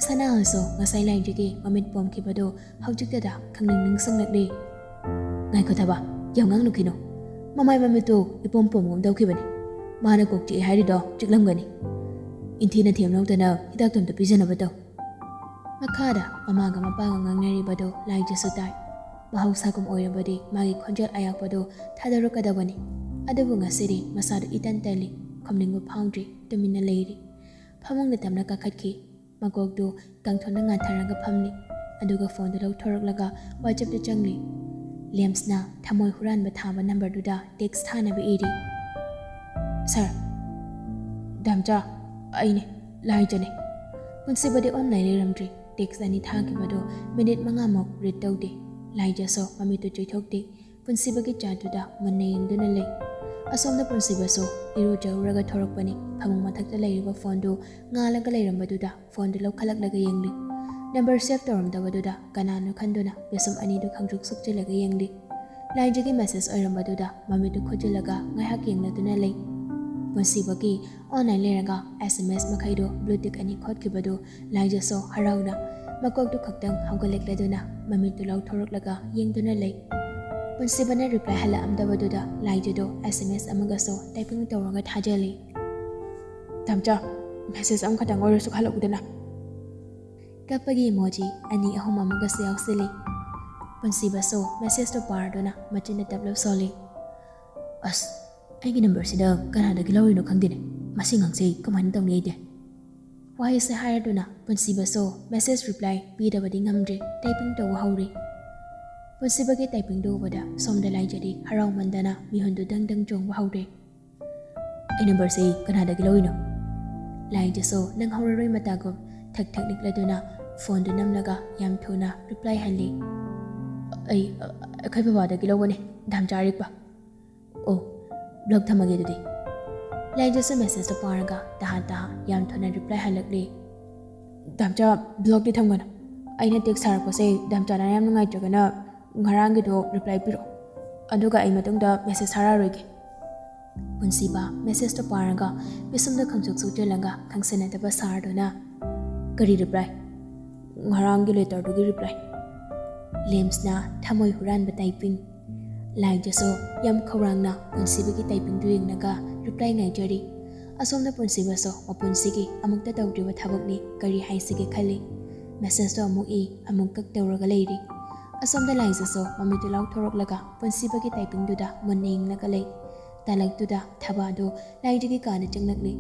ꯁꯅꯥꯍꯜꯁꯨ ꯉꯁꯥꯏ ꯂꯥꯏꯖꯒꯤ ꯃꯃꯤꯠ ꯄꯣꯝꯈꯤꯕꯗꯨ ꯍꯧꯖꯤꯛꯇꯗ ꯈꯪꯅꯤꯡ ꯅꯤꯡꯁꯤꯡꯂꯛꯂꯤ꯫ "ꯉꯥꯏꯈꯣ ꯊꯕꯥ, ꯌꯥꯝ ꯉꯥꯡꯂꯨꯈꯤꯅꯣ꯫ ꯃꯃꯥꯏ ꯃꯃꯤꯠꯇꯨ ꯏꯄꯣꯝ ꯄꯣꯝꯒꯨꯝ ꯇꯧꯈꯤꯕꯅꯤ꯫ ꯃꯥꯅ ꯀꯣꯛ ꯆꯤꯛꯑꯦ ꯍꯥꯏꯔꯤꯗꯣ ꯆꯤꯛꯂꯝꯒꯅꯤ꯫ ꯏꯟꯊꯤꯅ ꯊꯦꯝꯂꯧꯗꯅ ꯍꯤꯗꯥꯛꯇꯣ ꯑꯝꯇ ꯄꯤꯖꯅꯕ ꯇꯧ꯫" ꯃꯈꯥꯗ ꯃꯃꯥꯒ ꯃꯄꯥꯒ ꯉꯥꯡꯅꯔꯤꯕꯗꯣ ꯂꯥꯏꯖꯁꯨ ꯇꯥꯏ꯫ ꯃꯍꯧꯁꯥꯒꯨꯝ ꯑꯣꯏꯔꯕꯗꯤ ꯃꯥꯒꯤ ꯈꯣꯟꯖꯦꯜ ꯑꯌꯥꯛꯄꯗꯣ ꯊꯥꯗꯣꯔꯛꯀꯗꯕꯅꯤ꯫ ꯑꯗꯨꯕꯨ ꯉꯁꯤꯗꯤ ꯃꯁꯥꯗꯨ ꯏꯇꯟ ꯇꯜꯂꯤ, ꯈꯨꯝꯅꯤꯡꯕ ꯐꯥꯎꯗ꯭ꯔꯤ, ꯇꯨꯃꯤꯟꯅ ꯂꯩꯔꯤ꯫ ꯐꯃꯨꯡꯗ ꯇꯞꯅ ꯀꯥꯈꯠꯈꯤ꯫ ꯃꯀꯣꯛꯇꯨ ꯀꯥꯡꯊꯣꯟꯅ ꯉꯥꯟꯊꯔꯒ ꯐꯝꯂꯤ꯫ ꯑꯗꯨꯒ ꯐꯣꯟꯗꯨ ꯂꯧꯊꯣꯔꯛꯂꯒ WhatsAppꯇ ꯆꯪꯂꯤ꯫ ꯂꯦꯝꯁꯅ ꯊꯃꯣꯏ ꯍꯨꯔꯥꯟꯕ ꯊꯥꯕ ꯅꯝꯕꯔꯗꯨꯗ text ꯊꯥꯅꯕ ꯏꯔꯤ꯫ "ꯁꯥꯔ, ꯗꯥꯝꯆꯥ, ꯑꯩꯅꯦ, ꯂꯥꯏꯖꯅꯦ꯫" ꯄꯨꯟꯁꯤꯕꯗꯤ online ꯂꯩꯔꯝꯗ꯭ꯔꯤ꯫ Text ꯑꯅꯤ ꯊꯥꯈꯤꯕꯗꯨ ꯃꯤꯅꯤꯠ ꯃꯉꯥꯃꯨꯛ read ꯇꯧꯗꯦ꯫ ꯂꯥꯏꯖꯁꯨ ꯃꯃꯤꯠꯇꯨ ꯆꯨꯏꯊꯣꯛꯇꯦ꯫ ꯄꯨꯟꯁꯤꯕꯒꯤ chatꯇꯨꯗ ꯃꯨꯟꯅ ꯌꯦꯡꯗꯨꯅ ꯂꯩ꯫ ꯑꯁꯣꯝꯗ ꯄꯨꯟꯁꯤꯕꯁꯨ ꯏꯔꯨꯖꯔꯨꯔꯒ ꯊꯣꯔꯛꯄꯅꯤ꯫ ꯐꯃꯨꯡ ꯃꯊꯛꯇ ꯂꯩꯔꯤꯕ ꯐꯣꯟꯗꯨ ꯉꯥꯜꯂꯒ ꯂꯩꯔꯝꯕꯗꯨꯗ ꯐꯣꯟꯗꯨ ꯂꯧꯈꯠꯂꯛꯂꯒ ꯌꯦꯡꯂꯤ꯫ Number save ꯇꯧꯔꯝꯗꯕꯗꯨꯗ ꯀꯅꯥꯅꯣ ꯈꯟꯗꯨꯅ ꯄꯤꯁꯨꯝ ꯑꯅꯤꯗꯨ ꯈꯪꯇ꯭ꯔꯤꯛ ꯁꯨꯛꯆꯤꯜꯂꯒ ꯌꯦꯡꯂꯤ꯫ ꯂꯥꯏꯖꯒꯤ message ꯑꯣꯏꯔꯝꯕꯗꯨꯗ ꯃꯃꯤꯠꯇꯨ ꯈꯨꯠꯆꯤꯜꯂꯒ ꯉꯥꯏꯍꯥꯛ ꯌꯦꯡꯂꯗꯨꯅ ꯂꯩ꯫ ꯄꯨꯟꯁꯤꯕꯒꯤ online ꯂꯩꯔꯒ SMS ꯃꯈꯩꯗꯨ blue tick ꯑꯅꯤ ꯈꯣꯠꯈꯤꯕꯗꯨ ꯂꯥꯏꯖꯁꯨ ꯍꯔꯥꯎꯅ ꯃꯀꯣꯛꯇꯨ ꯈꯛꯇꯪ ꯍꯧꯒꯠꯂꯛꯂꯗꯨꯅ ꯃꯃꯤꯠꯇꯨ ꯂꯥꯎꯊꯣꯔꯛꯂꯒ ꯌꯦꯡꯗꯨꯅ ꯂꯩ꯫ ꯄꯨꯟꯁꯤꯕꯅ ꯔꯤꯄ꯭ꯂꯥꯏ ꯍꯜꯂꯛꯑꯝꯗꯕꯗꯨꯗ ꯂꯥꯏꯖꯗꯣ ꯑꯦꯁ ꯑꯦꯝ ꯑꯦꯁ ꯑꯃꯒꯁꯨ ꯇꯥꯏꯄꯤꯡ ꯇꯧꯔꯒ ꯊꯥꯖꯜꯂꯤ꯫ "ꯇꯥꯝꯆꯥ, ꯃꯦꯁꯦꯖ ꯑꯃꯈꯛꯇꯪ ꯑꯣꯏꯔꯁꯨ ꯍꯜꯂꯛꯎꯗꯅ?" ꯀꯞꯄꯒꯤ ꯏꯃꯣꯖꯤ ꯑꯅꯤ ꯑꯍꯨꯝ ꯑꯃꯒꯁꯨ ꯌꯥꯎꯁꯤꯜꯂꯤ꯫ ꯄꯨꯟꯁꯤꯕꯁꯨ ꯃꯦꯁꯦꯖꯇꯣ ꯄꯥꯔꯗꯨꯅ ꯃꯆꯤꯟꯗ ꯇꯞꯂꯞ ꯁꯣꯜꯂꯤ꯫ "ꯑꯁ, ꯑꯩꯒꯤ ꯅꯝꯕꯔꯁꯤꯗ ꯀꯅꯥꯗꯒꯤ ꯂꯧꯔꯤꯅꯣ ꯈꯪꯗꯦꯅꯦ꯫ ꯃꯁꯤ ꯑꯉꯥꯡꯁꯦ ꯀꯃꯥꯏꯅ ꯇꯧꯅꯤ ꯑꯩꯗꯤ?" ꯋꯥꯍꯩꯁꯦ ꯍꯥꯏꯔꯗꯨꯅ ꯄꯨꯟꯁꯤꯕꯁꯨ ꯃꯦꯁꯦꯖ ꯔꯤꯄ꯭ꯂꯥꯏ ꯄꯤꯗꯕꯗꯤ ꯉꯝꯗ꯭ꯔꯦ, ꯇꯥꯏꯄꯤꯡ ꯇꯧꯕ ꯍꯧꯔꯤ꯫ ꯄꯨꯟꯁꯤꯕꯒꯤ ꯇꯥꯏꯄꯤꯡꯗꯨ ꯎꯕꯗ ꯁꯣꯝꯗ ꯂꯥꯏꯖꯗꯤ ꯍꯔꯥꯎꯃꯟꯗꯅ ꯃꯤꯍꯨꯟꯗꯨ ꯗꯪ ꯗꯪ ꯆꯣꯡꯕ ꯍꯧꯔꯦ꯫ "ꯑꯩ ꯅꯝꯕꯔꯁꯤ ꯀꯅꯥꯗꯒꯤ ꯂꯧꯔꯤꯅꯣ?" ꯂꯥꯏꯖꯁꯨ ꯅꯪꯍꯧꯔꯔꯣꯏ ꯃꯇꯥꯒꯨꯝ ꯊꯛ ꯊꯛ ꯅꯤꯛꯂꯗꯨꯅ ꯐꯣꯟꯗꯨ ꯅꯝꯂꯒ ꯌꯥꯝ ꯊꯨꯅ ꯔꯤꯄ꯭ꯂꯥꯏ ꯍꯜꯂꯤ꯫ "ꯑꯩ, ꯑꯩꯈꯣꯏ ꯕꯕꯥꯗꯒꯤ ꯂꯧꯕꯅꯦ, ꯗꯥꯝꯆꯥ ꯑꯔꯤꯛꯄ꯫" "ꯑꯣ, ꯕ꯭ꯂꯣꯛ ꯊꯝꯃꯒꯦ ꯑꯗꯨꯗꯤ꯫" ꯂꯥꯏꯖꯁꯨ ꯃꯦꯁꯦꯖꯇꯣ ꯄꯥꯔꯒ ꯇꯍꯥ ꯇꯍꯥ ꯌꯥꯝ ꯊꯨꯅ ꯔꯤꯄ꯭ꯂꯥꯏ ꯍꯜꯂꯛꯂꯤ꯫ "ꯗꯥꯝꯆꯥ, ꯕ꯭ꯂꯣꯛꯇꯤ ꯊꯝꯒꯅꯨ꯫ ꯑꯩꯅ ꯇꯦꯛꯁ ꯊꯥꯔꯛꯄꯁꯦ ꯗꯥꯝꯆꯥꯅ ꯌꯥꯝ ꯅꯨꯡꯉꯥꯏꯇ꯭ꯔꯒꯅ ꯉꯔꯥꯡꯒꯤꯗꯣ ꯔꯤꯄ꯭ꯂꯥꯏ ꯄꯤꯔꯛꯑꯣ꯫ ꯑꯗꯨꯒ ꯑꯩ ꯃꯇꯨꯡꯗ ꯃꯦꯁꯦꯖ ꯊꯥꯔꯛꯑꯔꯣꯏꯒꯦ꯫" ꯄꯨꯟꯁꯤꯕ ꯃꯦꯁꯦꯖꯇꯣ ꯄꯥꯔꯒ ꯄꯤꯁꯨꯝꯗ ꯈꯪꯁꯨꯛ ꯁꯨꯛꯆꯜꯂꯒ ꯈꯪꯁꯤꯟꯅꯗꯕ ꯁꯥꯔꯗꯨꯅ, "ꯀꯔꯤ ꯔꯤꯄ꯭ꯂꯥꯏ? ꯉꯔꯥꯡꯒꯤ ꯂꯦꯇꯔꯗꯨꯒꯤ ꯔꯤꯄ꯭ꯂꯥꯏ꯫" ꯂꯦꯝꯁꯅ ꯊꯃꯣꯏ ꯍꯨꯔꯥꯟꯕ ꯇꯥꯏꯄꯤꯡ꯫ ꯂꯥꯏꯖꯁꯨ ꯌꯥꯝ ꯈꯧꯔꯥꯡꯅ ꯄꯨꯟꯁꯤꯕꯒꯤ ꯇꯥꯏꯄꯤꯡꯗꯨ ꯌꯦꯡꯂꯒ ꯔꯤꯄ꯭ꯂꯥꯏ ꯉꯥꯏꯖꯔꯤ꯫ ꯑꯁꯣꯝꯗ ꯄꯨꯟꯁꯤꯕꯁꯨ ꯃꯄꯨꯟꯁꯤꯒꯤ ꯑꯃꯨꯛꯇ ꯇꯧꯗ꯭ꯔꯤꯕ ꯊꯕꯛꯅꯤ, ꯀꯔꯤ ꯍꯥꯏꯁꯤꯒꯦ ꯈꯜꯂꯤ꯫ ꯃꯦꯁꯦꯖꯇꯣ ꯑꯃꯨꯛ ꯏ, ꯑꯃꯨꯛ ꯀꯛ ꯇꯧꯔꯒ ꯂꯩꯔꯤ꯫ ꯑꯁꯣꯝꯗ ꯂꯥꯏꯖꯁꯨ ꯃꯃꯤꯠꯇꯨ ꯂꯥꯎꯊꯣꯔꯛꯂꯒ ꯄꯨꯟꯁꯤꯕꯒꯤ ꯇꯥꯏꯄꯤꯡꯗꯨꯗ ꯃꯨꯟꯅ ꯌꯦꯡꯂꯒ ꯂꯩ꯫ ꯇꯥꯂꯛꯇꯨꯗ ꯊꯕꯥꯗꯨ ꯂꯥꯏꯖꯒꯤ ꯀꯥꯗ ꯆꯪꯂꯛꯂꯤ꯫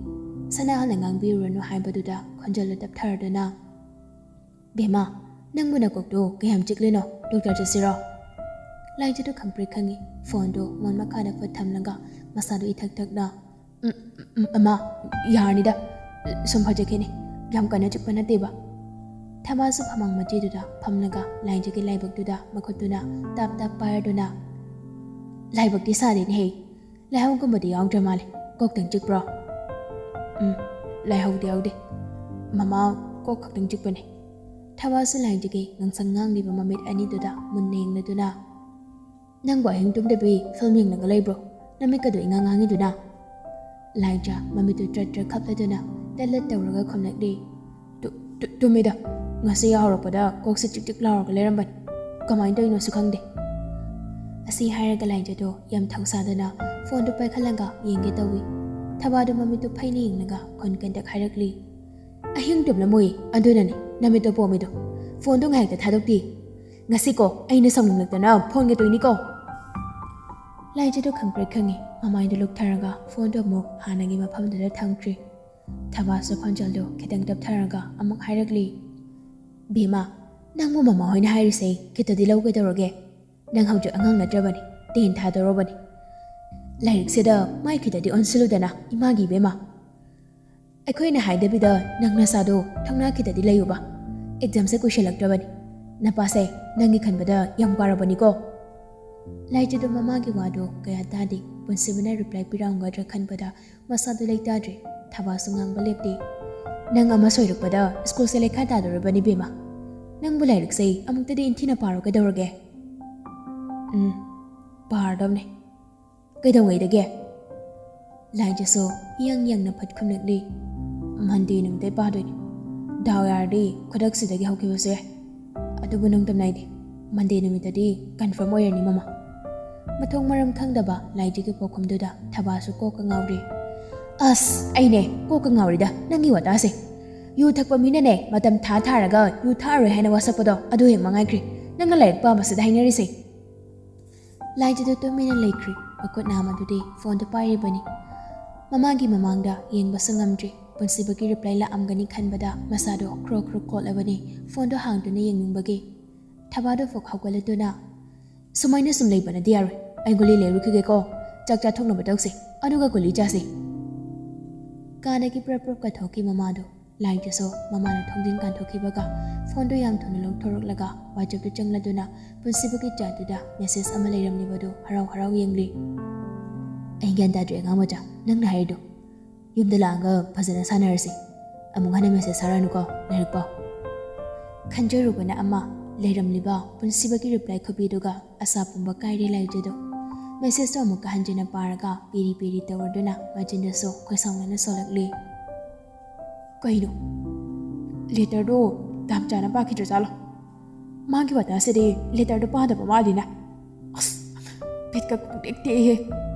ꯁꯅꯥꯍꯜꯅ ꯉꯥꯡꯕꯤꯔꯨꯔꯅꯨ ꯍꯥꯏꯕꯗꯨꯗ ꯈꯣꯟꯖꯦꯜꯗꯨ ꯇꯞꯊꯔꯗꯨꯅ, "ꯕꯦꯝꯃ, ꯅꯪꯕꯨ ꯅꯀꯣꯛꯇꯨ ꯀꯌꯥꯝ ꯆꯤꯛꯂꯤꯅꯣ? ꯗꯣꯛꯇꯔ ꯆꯠꯁꯤꯔꯣ?" ꯂꯥꯏꯖꯗꯨ ꯈꯪꯄ꯭ꯔꯦꯛ ꯈꯪꯉꯤ꯫ ꯐꯣꯟꯗꯨ ꯃꯣꯟ ꯃꯈꯥꯗ ꯐꯨꯠ ꯊꯝꯂꯒ ꯃꯁꯥꯗꯨ ꯏꯊꯛ ꯊꯛꯅ, "ꯎꯝ, ꯎꯝ, ꯎꯝ, ꯑꯃ, ꯌꯥꯔꯅꯤꯗ, ꯁꯨꯝ ꯐꯖꯈꯤꯅꯤ, ꯌꯥꯝ ꯀꯟꯅ ꯆꯤꯛꯄ ꯅꯠꯇꯦꯕ꯫" ꯊꯃꯥꯁꯨ ꯐꯃꯥꯡ ꯃꯆꯤꯗꯨꯗ ꯐꯝꯂꯒ ꯂꯥꯏꯖꯒꯤ ꯂꯥꯏꯕꯛꯇꯨꯗ ꯃꯈꯨꯠꯇꯨꯅ ꯇꯥꯞ ꯇꯥꯞ ꯄꯥꯏꯔꯗꯨꯅ, "ꯂꯥꯏꯕꯛꯇꯤ ꯁꯥꯗꯦꯅꯦꯍꯦ, ꯂꯥꯏꯍꯧꯒꯨꯝꯕꯗꯤ ꯌꯥꯎꯗ꯭ꯔ ꯃꯥꯜꯂꯦ꯫ ꯀꯣꯛꯇꯪ ꯆꯤꯛꯄ꯭ꯔꯣ?" "ꯎꯝ, ꯂꯥꯏꯍꯧꯗꯤ ꯌꯥꯎꯗꯦ꯫ ꯃꯃꯥ, ꯀꯣꯛ ꯈꯛꯇꯪ ꯆꯤꯛꯄꯅꯦ꯫" ꯊꯋꯥꯁꯨ ꯂꯥꯏꯗꯨꯒꯤ ꯉꯥꯡꯁꯪ ꯉꯥꯡꯂꯤꯕ ꯃꯃꯤꯠ ꯑꯅꯤꯗꯨꯗ ꯃꯨꯟꯅ ꯌꯦꯡꯂꯗꯨꯅ, "ꯅꯪꯕꯨ ꯑꯍꯤꯡ ꯇꯨꯝꯗꯕꯤ ꯐꯤꯂꯝ ꯌꯦꯡꯂꯒ ꯂꯩꯕ꯭ꯔꯣ? ꯅꯃꯤꯠꯀꯗꯣ ꯏꯉꯥꯡ ꯉꯥꯡꯉꯤꯗꯨꯅ?" ꯂꯥꯏꯖ ꯃꯃꯤꯠꯇꯨ ꯇ꯭ꯔꯠ ꯇ꯭ꯔꯠ ꯈꯞꯂꯗꯨꯅ ꯇꯠ ꯂꯠ ꯇꯧꯔꯒ ꯈꯨꯝꯂꯛꯂꯤ꯫ "Two-, two-, ꯇꯨꯝꯃꯤꯗ꯫ ꯉꯁꯤ ꯌꯥꯍꯧꯔꯛꯄꯗ ꯀꯣꯛꯁꯦ ꯆꯤꯛ ꯆꯤꯛ ꯂꯥꯎꯔꯒ ꯂꯩꯔꯝꯕꯅꯤ꯫ ꯀꯃꯥꯏꯅ ꯇꯧꯔꯤꯅꯣꯁꯨ ꯈꯪꯗꯦ꯫" ꯑꯁꯤ ꯍꯥꯏꯔꯒ ꯂꯥꯏꯖꯗꯣ ꯌꯥꯝ ꯊꯧꯁꯥꯗꯅ ꯐꯣꯟꯗꯨ ꯄꯥꯏꯈꯠꯂꯒ ꯌꯦꯡꯒꯦ ꯇꯧꯏ꯫ ꯊꯕꯥꯗꯨ ꯃꯃꯤꯠꯇꯨ ꯐꯩꯅ ꯌꯦꯡꯂꯒ ꯈꯣꯟ ꯀꯟꯇꯛ ꯍꯥꯏꯔꯛꯂꯤ, "ꯑꯍꯤꯡ ꯇꯨꯝꯂꯝꯃꯣꯏ, ꯑꯗꯨꯅꯅꯤ ꯅꯃꯤꯠꯇꯣ ꯄꯣꯝꯃꯤꯗꯣ꯫ ꯐꯣꯟꯗꯣ ꯉꯥꯏꯍꯥꯛꯇ ꯊꯥꯗꯣꯛꯇꯦ꯫ ꯉꯁꯤꯀꯣ ꯑꯩꯅ ꯁꯥꯎꯅꯤꯡꯂꯛꯇꯅ ꯐꯣꯟꯒ ꯇꯣꯏꯅꯤꯀꯣ꯫" ꯂꯥꯏꯖꯗꯣ ꯈꯪꯄ꯭ꯔꯦꯛ ꯈꯪꯉꯤ꯫ ꯃꯃꯥꯏꯗꯨ ꯂꯨꯛꯊꯔꯒ ꯐꯣꯟꯗꯨ ꯑꯃꯨꯛ ꯍꯥꯟꯅꯒꯤ ꯃꯐꯝꯗꯨꯗ ꯊꯝꯈ꯭ꯔꯤ꯫ ꯊꯕꯥꯁꯨ ꯈꯣꯟꯖꯦꯜꯗꯨ ꯈꯤꯇꯪ ꯇꯞꯊꯔꯒ ꯑꯃꯨꯛ ꯍꯥꯏꯔꯛꯂꯤ, "ꯕꯦꯝꯃ, ꯅꯪꯕꯨ ꯃꯃꯥ ꯍꯣꯏꯅ ꯍꯥꯏꯔꯤꯁꯦ ꯈꯤꯇꯗꯤ ꯂꯧꯒꯗꯧꯔꯒꯦ? ꯅꯪ ꯍꯧꯖꯤꯛ ꯑꯉꯥꯡ ꯅꯠꯇ꯭ꯔꯕꯅꯤ, ꯇꯦꯟ ꯊꯥꯗꯧꯔꯕꯅꯤ꯫ ꯂꯥꯏꯔꯤꯛꯁꯤꯗ ꯃꯥꯏ ꯈꯤꯇꯗꯤ ꯑꯣꯟꯁꯤꯜꯂꯨꯗꯅ, ꯏꯃꯥꯒꯤ ꯏꯕꯦꯝꯃ꯫ ꯑꯩꯈꯣꯏꯅ ꯍꯥꯏꯗꯕꯤꯗ ꯅꯪ ꯅꯁꯥꯗꯣ ꯊꯧꯅꯥ ꯈꯤꯇꯗꯤ ꯂꯩꯌꯨꯕ꯫ ꯑꯦꯛꯖꯥꯝꯁꯦ ꯀꯨꯏꯁꯜꯂꯛꯇ꯭ꯔꯕꯅꯤ꯫ ꯅꯄꯥꯁꯦ ꯅꯪꯒꯤ ꯈꯟꯕꯗ ꯌꯥꯝ ꯋꯥꯔꯕꯅꯤꯀꯣ꯫" ꯂꯥꯏꯖꯗꯣ ꯃꯃꯥꯒꯤ ꯋꯥꯗꯣ ꯀꯌꯥ ꯇꯥꯗꯦ꯫ ꯄꯨꯟꯁꯤꯕꯅ ꯔꯤꯄ꯭ꯂꯥꯏ ꯄꯤꯔꯝꯒꯗ꯭ꯔꯥ ꯈꯟꯕꯗ ꯃꯁꯥꯗꯨ ꯂꯩꯇꯥꯗ꯭ꯔꯦ꯫ ꯊꯕꯥꯁꯨ ꯉꯥꯡꯕ ꯂꯦꯞꯇꯦ꯫ "ꯅꯪ ꯑꯃ ꯁꯣꯏꯔꯛꯄꯗ ꯁ꯭ꯀꯨꯜꯁꯦ ꯂꯩꯈꯥ ꯇꯥꯗꯧꯔꯕꯅꯤ ꯏꯕꯦꯝꯃ꯫ ꯅꯪꯕꯨ ꯂꯥꯏꯔꯤꯛꯁꯦ ꯑꯃꯨꯛꯇꯗꯤ ꯏꯟꯊꯤꯅ ꯄꯥꯔꯣ ꯀꯩꯗꯧꯔꯒꯦ?" "ꯎꯝ, ꯄꯥꯔꯗꯧꯅꯦ꯫ ꯀꯩꯗꯧꯉꯩꯗꯒꯤ?" ꯂꯥꯏꯖꯁꯨ ꯏꯌꯪ ꯌꯪꯅ ꯐꯠ ꯈꯨꯝꯂꯛꯂꯤ꯫ "ꯃꯟꯗꯦ ꯅꯨꯃꯤꯠꯇꯩ ꯄꯥꯗꯣꯏꯅꯦ꯫ ꯗꯥꯎ ꯌꯥꯔꯗꯤ ꯈꯨꯗꯛꯁꯤꯗꯒꯤ ꯍꯧꯈꯤꯕꯁꯨ ꯌꯥꯏ꯫ ꯑꯗꯨꯕꯨ ꯅꯣꯡꯗꯝ ꯅꯥꯏꯗꯦ꯫ ꯃꯟꯗꯦ ꯅꯨꯃꯤꯠꯇꯗꯤ ꯀꯟꯐꯥꯔꯝ ꯑꯣꯏꯔꯅꯤ ꯃꯃꯥ꯫" ꯃꯊꯣꯡ ꯃꯔꯝ ꯈꯪꯗꯕ ꯂꯥꯏꯖꯒꯤ ꯄꯥꯎꯈꯨꯝꯗꯨꯗ ꯊꯕꯥꯁꯨ ꯀꯣꯛꯀ ꯉꯥꯎꯔꯤ꯫ "ꯑꯁ, ꯑꯩꯅꯦ ꯀꯣꯛꯀ ꯉꯥꯎꯔꯤꯗ ꯅꯪꯒꯤ ꯋꯥꯇꯥꯁꯦ꯫ ꯌꯨ ꯊꯛꯄ ꯃꯤꯅꯅꯦ ꯃꯇꯝ ꯊꯥ ꯊꯥꯔꯒ ꯌꯨ ꯊꯛꯑꯔꯣꯏ ꯍꯥꯏꯅ ꯋꯥꯁꯛꯄꯗꯣ ꯑꯗꯨ ꯍꯦꯛ ꯃꯉꯥꯏꯈ꯭ꯔꯦ ꯅꯪꯅ ꯂꯥꯏꯔꯤꯛ ꯄꯥꯕꯁꯤꯗ ꯍꯥꯏꯅꯔꯤꯁꯦ꯫" ꯂꯥꯏꯖꯗꯨ ꯇꯨꯃꯤꯟꯅ ꯂꯩꯈ꯭ꯔꯤ꯫ ꯃꯈꯨꯠ ꯅꯥꯝꯃꯗꯨꯗꯤ ꯐꯣꯟꯗꯨ ꯄꯥꯏꯔꯤꯕꯅꯤ꯫ ꯃꯃꯥꯒꯤ ꯃꯃꯥꯡꯗ ꯌꯦꯡꯕꯁꯨ ꯉꯝꯗ꯭ꯔꯤ꯫ ꯄꯨꯟꯁꯤꯕꯒꯤ ꯔꯤꯄ꯭ꯂꯥꯏ ꯂꯥꯛꯑꯝꯒꯅꯤ ꯈꯟꯕꯗ ꯃꯁꯥꯗꯣ ꯈ꯭ꯔꯣꯛ ꯈ꯭ꯔꯣꯛ ꯀꯣꯠꯂꯕꯅꯤ, ꯐꯣꯟꯗꯣ ꯍꯥꯡꯗꯨꯅ ꯌꯦꯡꯅꯤꯡꯕꯒꯤ꯫ ꯊꯕꯥꯗꯣ ꯐꯨꯛ ꯍꯧꯒꯠꯂꯗꯨꯅ, "ꯁꯨꯃꯥꯏꯅ ꯁꯨꯝ ꯂꯩꯕꯅꯗꯤ ꯌꯥꯔꯣꯏ꯫ ꯑꯩ ꯒꯨꯂꯤ ꯂꯩꯔꯨꯈꯤꯒꯦꯀꯣ꯫ ꯆꯥꯛ ꯆꯥꯊꯣꯛꯅꯕ ꯇꯧꯁꯤ, ꯑꯗꯨꯒ ꯒꯨꯂꯤ ꯆꯥꯁꯤ꯫" ꯀꯥꯗꯒꯤ ꯄ꯭ꯔꯞ ꯄ꯭ꯔꯞ ꯀꯠꯊꯣꯛꯈꯤ ꯃꯃꯥꯗꯣ꯫ ꯂꯥꯏꯖꯁꯨ ꯃꯃꯥꯅ ꯊꯣꯡꯖꯤꯟ ꯀꯥꯟꯊꯣꯛꯈꯤꯕꯒ ꯐꯣꯟꯗꯨ ꯌꯥꯝ ꯊꯨꯅ ꯂꯧꯊꯣꯔꯛꯂꯒ WhatsApp-ꯇ ꯆꯪꯂꯗꯨꯅ ꯄꯨꯟꯁꯤꯕꯒꯤ chat-ꯇꯨꯗ message ꯑꯃ ꯂꯩꯔꯝꯂꯤꯕꯗꯨ ꯍꯔꯥꯎ ꯍꯔꯥꯎ ꯌꯦꯡꯂꯤ꯫ "ꯑꯩ ꯒ꯭ꯌꯥꯟ ꯇꯥꯗ꯭ꯔꯦ ꯑꯉꯥꯡ ꯃꯆꯥ, ꯅꯪꯅ ꯍꯥꯏꯔꯤꯗꯣ꯫ ꯌꯨꯝꯗ ꯂꯥꯛꯑꯒ ꯐꯖꯅ ꯁꯥꯟꯅꯔꯁꯤ꯫ ꯑꯃꯨꯛ ꯍꯟꯅ message ꯊꯥꯔꯛꯑꯅꯨꯀꯣ, ꯂꯥꯏꯔꯤꯛ ꯄꯥꯎ꯫" ꯈꯟꯖꯔꯨꯕꯅ ꯑꯃ, ꯂꯩꯔꯝꯂꯤꯕ ꯄꯨꯟꯁꯤꯕꯒꯤ reply ꯈꯨꯄꯤꯗꯨꯒ ꯑꯁꯥ ꯄꯨꯝꯕ ꯀꯥꯏꯔꯦ ꯂꯥꯏꯖꯗꯣ꯫ Message-ꯇꯣ ꯑꯃꯨꯛꯀ ꯍꯟꯖꯤꯟꯅ ꯄꯥꯔꯒ ꯄꯤꯔꯤ ꯄꯤꯔꯤ ꯇꯧꯔꯗꯨꯅ ꯃꯆꯤꯟꯗꯁꯨ ꯈꯣꯏꯁꯥꯎꯅꯅ ꯁꯣꯜꯂꯛꯂꯤ꯫ ꯀꯩꯅꯣ? Letter-ꯗꯣ ꯇꯥꯝꯆꯥꯅ ꯄꯥꯈꯤꯗ꯭ꯔꯖꯥꯠꯂꯣ? ꯃꯥꯒꯤ ꯋꯥꯇꯥꯁꯤꯗꯤ letter-ꯗꯣ ꯄꯥꯗꯕ ꯃꯥꯜꯂꯤꯅ꯫ ꯑꯁ, ꯕꯤꯠꯀ ꯄꯨꯡꯇꯦꯛ ꯇꯦꯛꯏꯍꯦ꯫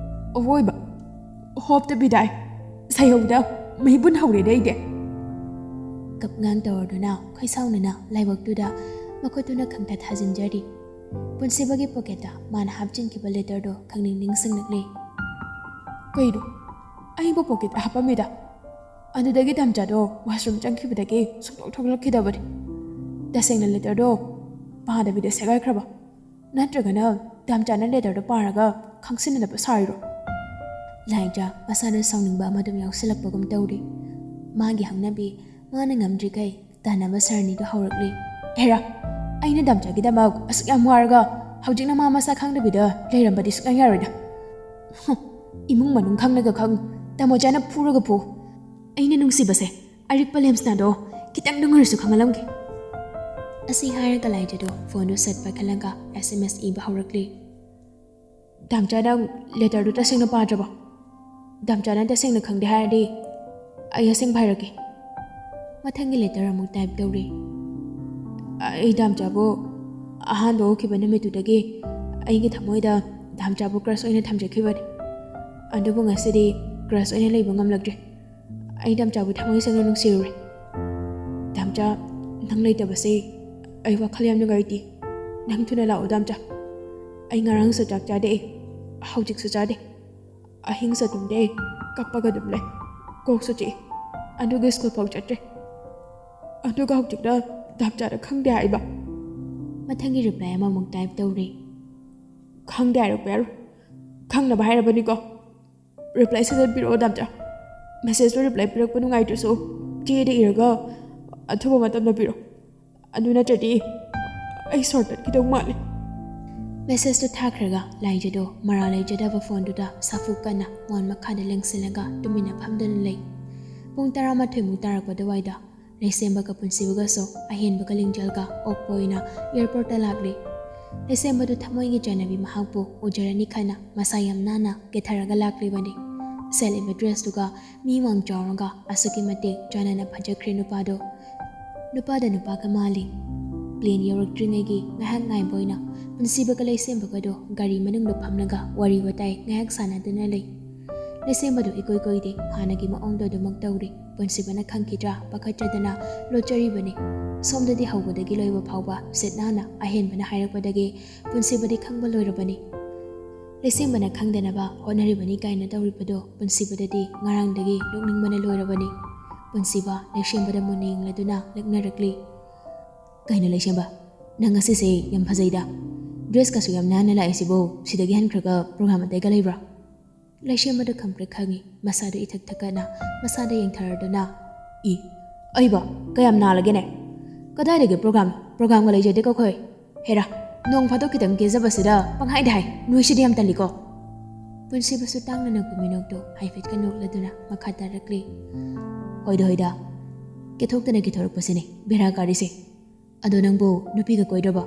ꯑꯋꯣꯏꯕ ꯍꯣꯞꯇꯕꯤꯗꯥꯏ ꯁꯩꯍꯧꯗ ꯃꯩꯕꯨꯟ ꯍꯧꯔꯦꯗ ꯑꯩꯗꯤ꯫ ꯀꯞꯉꯥꯡ ꯇꯧꯔꯗꯨꯅ ꯈꯣꯏꯁꯥꯎꯅꯅ ꯂꯥꯏꯕꯛꯇꯨꯗ ꯃꯈꯨꯠꯇꯨꯅ ꯈꯪꯊꯥ ꯊꯥꯖꯤꯟꯖꯔꯤ꯫ ꯄꯨꯟꯁꯤꯕꯒꯤ ꯄꯣꯀꯦꯠꯇ ꯃꯥꯅ ꯍꯥꯞꯆꯤꯟꯈꯤꯕ ꯂꯦꯇꯔꯗꯣ ꯈꯪꯅꯤꯡ ꯅꯤꯡꯁꯤꯡꯂꯛꯂꯦ꯫ ꯀꯩꯅꯣ? ꯑꯩꯕꯨ ꯄꯣꯀꯦꯠꯇ ꯍꯥꯞꯄꯝꯃꯤꯗ꯫ ꯑꯗꯨꯗꯒꯤ ꯗꯥꯝꯆꯥꯗꯣ ꯋꯥꯁꯔꯨꯝ ꯆꯪꯈꯤꯕꯗꯒꯤ ꯁꯨꯡꯊꯣꯛ ꯊꯣꯛꯂꯛꯈꯤꯗꯕꯅꯤ꯫ ꯇꯁꯦꯡꯅ ꯂꯦꯇꯔꯗꯣ ꯄꯥꯗꯕꯤꯗ ꯁꯦꯒꯥꯏꯈ꯭ꯔꯕ? ꯅꯠꯇ꯭ꯔꯒꯅ ꯗꯥꯝꯆꯥꯅ ꯂꯦꯇꯔꯗꯣ ꯄꯥꯔꯒ ꯈꯪꯁꯤꯟꯅꯗꯕ ꯁꯥꯔꯤꯔꯣ? ꯂꯥꯏꯖꯥ ꯃꯁꯥꯗ ꯁꯥꯎꯅꯤꯡꯕ ꯑꯃ ꯑꯗꯨꯝ ꯌꯥꯎꯁꯤꯜꯂꯛꯄꯒꯨꯝ ꯇꯧꯔꯤ꯫ ꯃꯥꯒꯤ ꯍꯧꯅꯕꯤ ꯃꯥꯅ ꯉꯝꯗ꯭ꯔꯤꯈꯩ ꯇꯥꯟꯅꯕ ꯁꯔꯅꯤꯗꯨ ꯍꯧꯔꯛꯂꯤ꯫ ꯍꯦꯔꯥ, ꯑꯩꯅ ꯗꯥꯝꯆꯥꯒꯤꯗꯃꯛ ꯑꯁꯨꯛ ꯌꯥꯝ ꯋꯥꯔꯒ ꯍꯧꯖꯤꯛꯅ ꯃꯥ ꯃꯁꯥ ꯈꯪꯗꯕꯤꯗ ꯂꯩꯔꯝꯕꯗꯤ ꯁꯨꯛꯌꯥ ꯌꯥꯔꯣꯏꯗ꯫ ꯍꯨꯝ, ꯏꯃꯨꯡ ꯃꯅꯨꯡ ꯈꯪꯂꯒ ꯈꯪ, ꯇꯥꯃꯣꯆꯥꯅ ꯐꯨꯔꯒ ꯐꯨ꯫ ꯑꯩꯅ ꯅꯨꯡꯁꯤꯕꯁꯦ ꯑꯔꯤꯛꯄ ꯂꯦꯝꯁꯅꯥꯗꯣ ꯈꯤꯇꯪꯗꯪ ꯑꯣꯏꯔꯁꯨ ꯈꯪꯍꯜꯂꯝꯒꯦ꯫ ꯑꯁꯤ ꯍꯥꯏꯔꯒ ꯂꯥꯏꯖꯥꯗꯣ ꯐꯣꯟꯗꯨ ꯁꯠ ꯄꯥꯏꯈꯠꯂꯒ ꯑꯦꯁ ꯑꯦꯝ ꯑꯦꯁ ꯏꯕ ꯍꯧꯔꯛꯂꯤ꯫ ꯗꯥꯝꯆꯥ, ꯅꯪ ꯂꯦꯇꯔꯗꯨ ꯇꯁꯦꯡꯅ ꯄꯥꯗ꯭ꯔꯕꯣ? ꯗꯥꯝꯆꯥꯅ ꯇꯁꯦꯡꯅ ꯈꯪꯗꯦ ꯍꯥꯏꯔꯗꯤ ꯑꯩ ꯑꯁꯦꯡꯕ ꯍꯥꯏꯔꯛꯀꯦ꯫ ꯃꯊꯪꯒꯤ ꯂꯦꯇꯔ ꯑꯃꯨꯛ ꯇꯥꯏꯞ ꯇꯧꯔꯤ꯫ ꯑꯩ ꯗꯥꯝꯆꯥꯕꯨ ꯑꯍꯥꯟꯕ ꯎꯈꯤꯕ ꯅꯨꯃꯤꯠꯇꯨꯗꯒꯤ ꯑꯩꯒꯤ ꯊꯃꯣꯏꯗ ꯗꯥꯝꯆꯥꯕꯨ ꯀ꯭ꯔꯁ ꯑꯣꯏꯅ ꯊꯝꯖꯈꯤꯕꯅꯤ꯫ ꯑꯗꯨꯕꯨ ꯉꯁꯤꯗꯤ ꯀ꯭ꯔꯁ ꯑꯣꯏꯅ ꯂꯩꯕ ꯉꯝꯂꯛꯇ꯭ꯔꯦ꯫ ꯑꯩ ꯗꯥꯝꯆꯥꯕꯨ ꯊꯃꯣꯏ ꯁꯦꯡꯅ ꯅꯨꯡꯁꯤꯔꯨꯔꯦ꯫ ꯗꯥꯝꯆꯥ, ꯅꯪ ꯂꯩꯇꯕꯁꯦ ꯑꯩ ꯋꯥꯈꯜ ꯌꯥꯝ ꯅꯨꯡꯉꯥꯏꯇꯦ꯫ ꯅꯪ ꯊꯨꯅ ꯂꯥꯛꯑꯣ ꯗꯥꯝꯆꯥ꯫ ꯑꯩ ꯉꯔꯥꯡꯁꯨ ꯆꯥꯛ ꯆꯥꯗꯦ, ꯍꯧꯖꯤꯛꯁꯨ ꯆꯥꯗꯦ꯫ ꯑꯍꯤꯡꯁꯨ ꯇꯨꯝꯗꯦ, ꯀꯞꯄꯒ ꯑꯗꯨꯝ ꯂꯩ꯫ ꯀꯣꯛꯁꯨ ꯆꯤꯛꯏ꯫ ꯑꯗꯨꯒ ꯁ꯭ꯀꯨꯜ ꯐꯥꯎ ꯆꯠꯇ꯭ꯔꯦ꯫ ꯑꯗꯨꯒ ꯍꯧꯖꯤꯛꯅ ꯗꯥꯝꯆꯥꯅ ꯈꯪꯗꯦ ꯍꯥꯏꯕ꯫ ꯃꯊꯪꯒꯤ ꯔꯤꯄ꯭ꯂꯥꯏ ꯑꯃꯃꯨꯛ ꯇꯥꯏꯞ ꯇꯧꯔꯤ꯫ ꯈꯪꯗꯦ ꯍꯥꯏꯔꯛꯄ ꯌꯥꯔꯣꯏ꯫ ꯈꯪꯅꯕ ꯍꯥꯏꯔꯕꯅꯤꯀꯣ꯫ ꯔꯤꯄ꯭ꯂꯥꯏ ꯁꯠ ꯁꯠ ꯄꯤꯔꯛꯑꯣ ꯗꯥꯝꯆꯥ꯫ ꯃꯦꯁꯦꯖꯇꯣ ꯔꯤꯄ꯭ꯂꯥꯏ ꯄꯤꯔꯛꯄ ꯅꯨꯡꯉꯥꯏꯇ꯭ꯔꯁꯨ ꯆꯦꯗ ꯏꯔꯒ ꯑꯊꯨꯕ ꯃꯇꯝꯗ ꯄꯤꯔꯛꯑꯣ꯫ ꯑꯗꯨ ꯅꯠꯇ꯭ꯔꯗꯤ ꯑꯩ ꯁꯣꯔꯠ ꯇꯠꯈꯤꯗꯧ ꯃꯥꯜꯂꯦ꯫ ꯃꯦꯁꯦꯖꯇꯣ ꯊꯥꯈ꯭ꯔꯒ ꯂꯥꯏꯖꯗꯣ ꯃꯔꯥꯜ ꯂꯩꯖꯗꯕ ꯐꯣꯟꯗꯨꯗ ꯁꯥꯐꯨ ꯀꯟꯅ ꯃꯣꯟ ꯃꯈꯥꯗ ꯂꯦꯡꯁꯤꯜꯂꯒ ꯇꯨꯃꯤꯟꯅ ꯐꯝꯗꯨꯅ ꯂꯩ꯫ ꯄꯨꯡ ꯇꯔꯥꯃꯥꯊꯣꯏꯃꯨꯛ ꯇꯥꯔꯛꯄ ꯑꯗꯨꯋꯥꯏꯗ ꯂꯩꯁꯦꯝꯕꯒ ꯄꯨꯟꯁꯤꯕꯒꯁꯨ ꯑꯍꯦꯟꯕꯒ ꯂꯤꯡꯖꯦꯜꯒ ꯑꯣꯛꯄ ꯑꯣꯏꯅ ꯑꯦꯌꯔꯄꯣꯔꯠꯇ ꯂꯥꯛꯂꯤ꯫ ꯂꯩꯁꯦꯝꯕꯗꯨ ꯊꯃꯣꯏꯒꯤ ꯆꯥꯟꯅꯕꯤ ꯃꯍꯥꯛꯄꯨ ꯎꯖꯔꯅꯤ ꯈꯟꯅ ꯃꯁꯥ ꯌꯥꯝ ꯅꯥꯟꯅ ꯀꯦꯊꯔꯒ ꯂꯥꯛꯂꯤꯕꯅꯤ꯫ ꯁꯦꯠꯂꯤꯕ ꯗ꯭ꯔꯦꯁꯇꯨꯒ ꯃꯤ ꯋꯥꯡ ꯆꯥꯎꯔꯒ ꯑꯁꯨꯛꯀꯤ ꯃꯇꯤꯛ ꯆꯥꯟꯅꯅ ꯐꯖꯈ꯭ꯔꯦ ꯅꯨꯄꯥꯗꯣ꯫ ꯅꯨꯄꯥꯗ ꯅꯨꯄꯥꯒ ꯃꯥꯜꯂꯤ꯫ ꯄ꯭ꯂꯦꯟ ꯌꯧꯔꯛꯇ꯭ꯔꯤꯉꯩꯒꯤ ꯉꯥꯏꯍꯥꯛ ꯉꯥꯏꯕ ꯑꯣꯏꯅ ꯄꯨꯟꯁꯤꯕꯒ ꯂꯩꯁꯦꯝꯕꯒꯗꯣ ꯒꯥꯔꯤ ꯃꯅꯨꯡꯗ ꯐꯝꯂꯒ ꯋꯥꯔꯤ ꯋꯥꯇꯥꯏ ꯉꯥꯏꯍꯥꯛ ꯁꯥꯟꯅꯗꯨꯅ ꯂꯩ꯫ ꯂꯩꯁꯦꯝꯕꯗꯣ ꯏꯀꯣꯏ ꯀꯣꯏꯗꯦ, ꯍꯥꯟꯅꯒꯤ ꯃꯑꯣꯡꯗꯣ ꯑꯗꯨꯃꯛ ꯇꯧꯔꯤ꯫ ꯄꯨꯟꯁꯤꯕꯅ ꯈꯪꯈꯤꯗ꯭ꯔꯥ ꯄꯥꯈꯠꯆꯗꯅ ꯂꯣꯠꯆꯔꯤꯕꯅꯤ꯫ ꯁꯣꯝꯗꯗꯤ ꯍꯧꯕꯗꯒꯤ ꯂꯣꯏꯕ ꯐꯥꯎꯕ ꯁꯤꯠ ꯅꯥꯟꯅ ꯑꯍꯦꯟꯕꯅ ꯍꯥꯏꯔꯛꯄꯗꯒꯤ ꯄꯨꯟꯁꯤꯕꯗꯤ ꯈꯪꯕ ꯂꯣꯏꯔꯕꯅꯤ꯫ ꯂꯩꯁꯦꯝꯕꯅ ꯈꯪꯗꯅꯕ ꯍꯣꯠꯅꯔꯤꯕꯅꯤ ꯀꯥꯏꯅ ꯇꯧꯔꯤꯕꯗꯣ ꯄꯨꯟꯁꯤꯕꯗꯗꯤ ꯉꯔꯥꯡꯗꯒꯤ ꯅꯣꯛꯅꯤꯡꯕꯅ ꯂꯣꯏꯔꯕꯅꯤ꯫ ꯄꯨꯟꯁꯤꯕ ꯂꯩꯁꯦꯝꯕꯗ ꯃꯨꯟꯅ ꯌꯦꯡꯂꯗꯨꯅ ꯂꯛꯅꯔꯛꯂꯤ꯫ "ꯀꯩꯅꯣ ꯂꯩꯁꯦꯝꯕ, ꯅꯪ ꯉꯁꯤꯁꯦ ꯌꯥꯝ ꯐꯖꯩꯗ꯫ ꯗ꯭ꯔꯦꯁꯀꯁꯨ ꯌꯥꯝ ꯅꯥꯟꯅ ꯂꯥꯛꯏꯁꯤꯕꯨ, ꯁꯤꯗꯒꯤ ꯍꯟꯈ꯭ꯔꯒ ꯄ꯭ꯔꯣꯒ꯭ꯔꯥꯝ ꯑꯇꯩꯒ ꯂꯩꯕ꯭ꯔꯥ?" ꯂꯩꯁꯦꯝꯕꯗ ꯈꯪꯄ꯭ꯔꯦꯛ ꯈꯪꯉꯤ꯫ ꯃꯁꯥꯗ ꯏꯊꯛ ꯊꯛꯀꯠꯅ ꯃꯁꯥꯗ ꯌꯦꯡꯊꯔꯗꯨꯅ, "ꯏ, ꯑꯩꯕꯣ ꯀꯌꯥꯝ ꯅꯥꯜꯂꯒꯦꯅꯦ? ꯀꯗꯥꯏꯗꯒꯤ ꯄ꯭ꯔꯣꯒ꯭ꯔꯥꯝ? ꯄ꯭ꯔꯣꯒ꯭ꯔꯥꯝꯒ ꯂꯩꯖꯗꯦꯀꯣ ꯑꯩꯈꯣꯏ꯫ ꯍꯦꯔꯥ, ꯅꯣꯡ ꯐꯥꯗꯣꯛ ꯈꯤꯇꯪ ꯀꯦꯖꯕꯁꯤꯗ ꯄꯪꯍꯥꯏꯗ ꯍꯥꯏ꯫ ꯅꯣꯏꯁꯤꯗꯤ ꯌꯥꯝ ꯇꯜꯂꯤꯀꯣ꯫" ꯄꯨꯟꯁꯤꯕꯁꯨ ꯇꯥꯡꯅ ꯅꯣꯛꯄ ꯃꯤꯅꯣꯛꯇꯣ ꯍꯥꯏꯐꯦꯠꯀ ꯅꯣꯛꯂꯗꯨꯅ ꯃꯈꯥ ꯇꯥꯔꯛꯂꯤ꯫ "ꯍꯣꯏꯗ, ꯍꯣꯏꯗ, ꯀꯦꯊꯣꯛꯇꯅ ꯀꯦꯊꯣꯔꯛꯄꯁꯤꯅꯦ ꯕꯦꯔꯥ ꯀꯥꯔꯤꯁꯦ꯫ ꯑꯗꯣ ꯅꯪꯕꯨ ꯅꯨꯄꯤꯒ ꯀꯣꯏꯗ꯭ꯔꯕꯣ?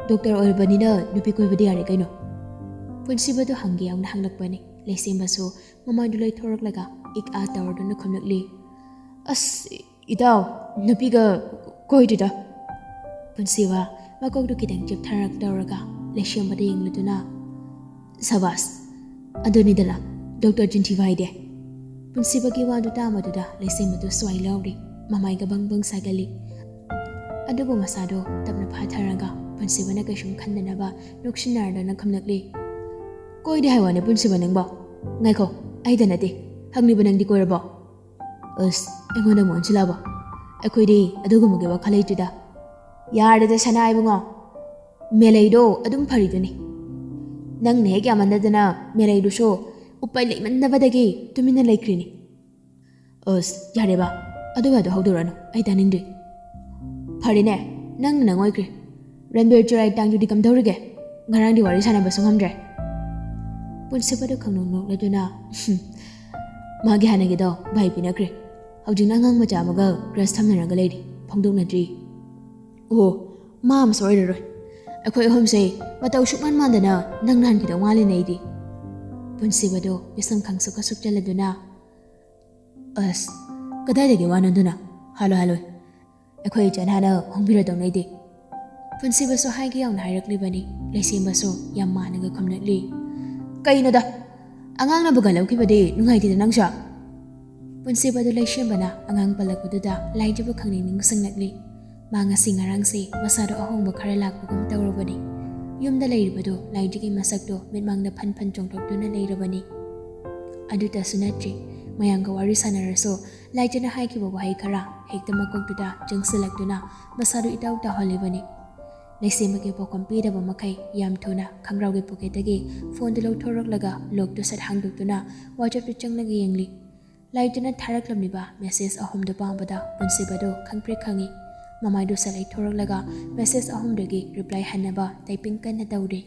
ꯗꯣꯛꯇꯔ ꯑꯣꯏꯔꯕꯅꯤꯅ ꯅꯨꯄꯤ ꯀꯣꯏꯕꯗꯤ ꯌꯥꯔꯦ ꯀꯩꯅꯣ?" ꯄꯨꯟꯁꯤꯕꯗꯣ ꯍꯪꯒꯦ ꯌꯥꯎꯅ ꯍꯪꯂꯛꯄꯅꯤ꯫ ꯂꯩꯁꯦꯝꯕꯁꯨ ꯃꯃꯥꯏꯗꯨ ꯂꯩꯊꯣꯔꯛꯂꯒ ꯏꯛ ꯑꯥ ꯇꯧꯔꯗꯨꯅ ꯈꯨꯝꯂꯛꯂꯤ꯫ "ꯑꯁ, ꯏꯇꯥꯎ, ꯅꯨꯄꯤꯒ ꯀꯣꯏꯗ꯭ꯔꯤꯗ꯫" ꯄꯨꯟꯁꯤꯕ ꯃꯀꯣꯛꯇꯨ ꯈꯤꯇꯪ ꯆꯤꯞꯊꯔꯛ ꯇꯧꯔꯒ ꯂꯩꯁꯦꯝꯕꯗ ꯌꯦꯡꯂꯗꯨꯅ, "ꯁꯕꯥꯁ, ꯑꯗꯨꯅꯤꯗꯅ ꯗꯣꯛꯇꯔ ꯆꯤꯟꯊꯤꯕ ꯍꯥꯏꯗꯤ꯫" ꯄꯨꯟꯁꯤꯕꯒꯤ ꯋꯥꯗꯨ ꯇꯥꯕꯗꯨꯗ ꯂꯩꯁꯦꯝꯕꯗꯨ ꯁ꯭ꯋꯥꯏ ꯂꯥꯎꯔꯤ, ꯃꯃꯥꯏꯒ ꯕꯪ ꯕꯪ ꯁꯥꯒꯠꯂꯤ꯫ ꯑꯗꯨꯕꯨ ꯃꯁꯥꯗꯣ ꯇꯞꯅ ꯐꯥꯊꯔꯒ ꯄꯨꯟꯁꯤꯕꯅ ꯀꯩꯁꯨꯝ ꯈꯟꯗꯅꯕ ꯅꯣꯛꯁꯤꯟꯅꯔꯗꯅ ꯈꯨꯝꯂꯛꯂꯤ꯫ "ꯀꯣꯏꯗꯦ ꯍꯥꯏ ꯋꯥꯅꯤ ꯄꯨꯟꯁꯤꯕ ꯅꯪꯕꯣ꯫ ꯉꯥꯏꯈꯣ, ꯑꯩꯗ ꯅꯠꯇꯦ, ꯍꯪꯂꯤꯕ ꯅꯪꯗꯤ ꯀꯣꯏꯔꯕꯣ?" "ꯑꯁ, ꯑꯩꯉꯣꯟꯗ ꯑꯃꯨꯛ ꯑꯣꯟꯁꯤꯜꯂꯛꯑꯕꯣ? ꯑꯩꯈꯣꯏꯗꯤ ꯑꯗꯨꯒꯨꯝꯕꯒꯤ ꯋꯥꯈꯜ ꯂꯩꯇ꯭ꯔꯤꯗ꯫" "ꯌꯥꯔꯦꯗ ꯁꯅꯥ ꯏꯕꯨꯡꯉꯣ, ꯃꯦꯂꯩꯗꯣ ꯑꯗꯨꯝ ꯐꯔꯤꯗꯨꯅꯤ꯫ ꯅꯪꯅ ꯍꯦꯛ ꯌꯥꯝꯃꯟꯗꯗꯅ ꯃꯦꯂꯩꯗꯨꯁꯨ ꯎꯄꯥꯏ ꯂꯩꯃꯟꯗꯕꯗꯒꯤ ꯇꯨꯃꯤꯟꯅ ꯂꯩꯈ꯭ꯔꯤꯅꯤ꯫" "ꯑꯁ, ꯌꯥꯔꯦꯕ, ꯑꯗꯨ ꯋꯥꯗꯣ ꯍꯧꯗꯣꯔꯛꯑꯅꯨ, ꯑꯩ ꯇꯥꯅꯤꯡꯗ꯭ꯔꯤ꯫ ꯐꯔꯦꯅꯦ, ꯅꯪꯅ ꯅꯪ ꯑꯣꯏꯈ꯭ꯔꯦ꯫ ꯔꯟꯕꯤꯔ ꯆꯨꯔꯥꯏ ꯇꯥꯡꯗꯨꯗꯤ ꯀꯝꯗꯧꯔꯤꯒꯦ? ꯉꯔꯥꯡꯗꯤ ꯋꯥꯔꯤ ꯁꯥꯟꯅꯕꯁꯨ ꯉꯝꯗ꯭ꯔꯦ꯫" ꯄꯨꯟꯁꯤꯕꯗ ꯈꯪꯅꯣꯛ ꯅꯣꯛꯂꯗꯨꯅ, "ꯃꯥꯒꯤ ꯍꯥꯟꯅꯒꯤꯗꯣ ꯚꯥꯏ ꯄꯤꯅꯈ꯭ꯔꯦ꯫ ꯍꯧꯖꯤꯛꯅ ꯑꯉꯥꯡ ꯃꯆꯥ ꯑꯃꯒ ꯀ꯭ꯔꯁ ꯊꯝꯅꯔꯒ ꯂꯩꯔꯤ, ꯐꯣꯡꯗꯣꯛꯅꯗ꯭ꯔꯤ꯫" "ꯑꯣ, ꯃꯥ ꯑꯃꯁꯨ ꯑꯣꯏꯔꯔꯣꯏ꯫ ꯑꯩꯈꯣꯏ ꯑꯍꯨꯝꯁꯦ ꯃꯇꯧ ꯁꯨꯛꯃꯥꯟ ꯃꯥꯟꯗꯅ ꯅꯪ ꯅꯍꯥꯟꯒꯤꯗꯧ ꯃꯥꯜꯂꯤꯅꯦ ꯑꯩꯗꯤ꯫" ꯄꯨꯟꯁꯤꯕꯗꯣ ꯃꯤꯁꯝ ꯈꯪꯁꯨꯛ ꯈꯁꯨꯛ ꯆꯜꯂꯗꯨꯅ, "ꯑꯁ, ꯀꯗꯥꯏꯗꯒꯤ ꯋꯥꯅꯣꯗꯨꯅ? ꯍꯥꯜꯂꯣ, ꯍꯥꯜꯂꯣꯏ꯫ ꯑꯩꯈꯣꯏ ꯏꯆꯟ ꯍꯥꯟꯅ ꯍꯣꯡꯕꯤꯔꯗꯧꯅꯦ ꯑꯩꯗꯤ꯫ ꯄꯨꯟꯁꯤꯕꯁꯨ ꯍꯥꯏꯒꯦ ꯌꯥꯎꯅ ꯍꯥꯏꯔꯛꯂꯤꯕꯅꯤ꯫ ꯂꯩꯁꯦꯝꯕꯁꯨ ꯌꯥꯝ ꯃꯥꯟꯅꯒ ꯈꯨꯝꯂꯛꯂꯤ꯫ "ꯀꯩꯅꯣꯗ, ꯑꯉꯥꯡꯅꯕꯨꯒ ꯂꯧꯈꯤꯕꯗꯤ ꯅꯨꯡꯉꯥꯏꯇꯦꯗ ꯅꯪꯁꯨ?" ꯄꯨꯟꯁꯤꯕꯗꯨ ꯂꯩꯁꯦꯝꯕꯅ ꯑꯉꯥꯡ ꯄꯜꯂꯛꯄꯗꯨꯗ ꯂꯥꯏꯖꯕꯨ ꯈꯪꯅꯤꯡ ꯅꯤꯡꯁꯤꯡꯂꯛꯂꯤ꯫ ꯃꯥ ꯉꯁꯤ ꯉꯔꯥꯡꯁꯦ ꯃꯁꯥꯗꯣ ꯑꯍꯣꯡꯕ ꯈꯔ ꯂꯥꯛꯄꯒꯨꯝ ꯇꯧꯔꯕꯅꯤ꯫ ꯌꯨꯝꯗ ꯂꯩꯔꯤꯕꯗꯨ ꯂꯥꯏꯖꯒꯤ ꯃꯁꯛꯇꯣ ꯃꯤꯠꯃꯥꯡꯗ ꯐꯟ ꯐꯟ ꯆꯣꯡꯊꯣꯛꯇꯨꯅ ꯂꯩꯔꯕꯅꯤ꯫ ꯑꯗꯨꯇꯁꯨ ꯅꯠꯇ꯭ꯔꯤ, ꯃꯌꯥꯝꯒ ꯋꯥꯔꯤ ꯁꯥꯟꯅꯔꯁꯨ ꯂꯥꯏꯖꯅ ꯍꯥꯏꯈꯤꯕ ꯋꯥꯍꯩ ꯈꯔ ꯍꯦꯛꯇ ꯃꯀꯣꯛꯇꯨꯗ ꯆꯪꯁꯤꯜꯂꯛꯇꯨꯅ ꯃꯁꯥꯗꯨ ꯏꯇꯧ ꯇꯧꯍꯜꯂꯤꯕꯅꯤ꯫ ꯂꯩꯁꯦꯝꯕꯒꯤ ꯄꯥꯎꯈꯨꯝ ꯄꯤꯗꯕ ꯃꯈꯩ ꯌꯥꯝ ꯊꯨꯅ ꯈꯪꯒ꯭ꯔꯥꯎꯒꯤ ꯄꯣꯀꯦꯠꯇꯒꯤ ꯐꯣꯟꯗꯨ ꯂꯧꯊꯣꯔꯛꯂꯒ ꯂꯣꯛꯇꯨ ꯁꯠ ꯍꯥꯡꯗꯣꯛꯇꯨꯅ WhatsAppꯇ ꯆꯪꯂꯒ ꯌꯦꯡꯂꯤ꯫ ꯂꯥꯏꯖꯅ ꯊꯥꯔꯛꯂꯝꯂꯤꯕ ꯃꯦꯁꯦꯖ ꯑꯍꯨꯝꯗꯨ ꯄꯥꯕꯗ ꯄꯨꯟꯁꯤꯕꯗꯨ ꯈꯪꯄ꯭ꯔꯦꯛ ꯈꯪꯉꯤ꯫ ꯃꯃꯥꯏꯗꯨ ꯁꯠ ꯂꯩꯊꯣꯔꯛꯂꯒ ꯃꯦꯁꯦꯖ ꯑꯍꯨꯝꯗꯨꯒꯤ ꯔꯤꯄ꯭ꯂꯥꯏ ꯍꯟꯅꯕ ꯇꯥꯏꯄꯤꯡ ꯀꯟꯅ ꯇꯧꯔꯤ꯫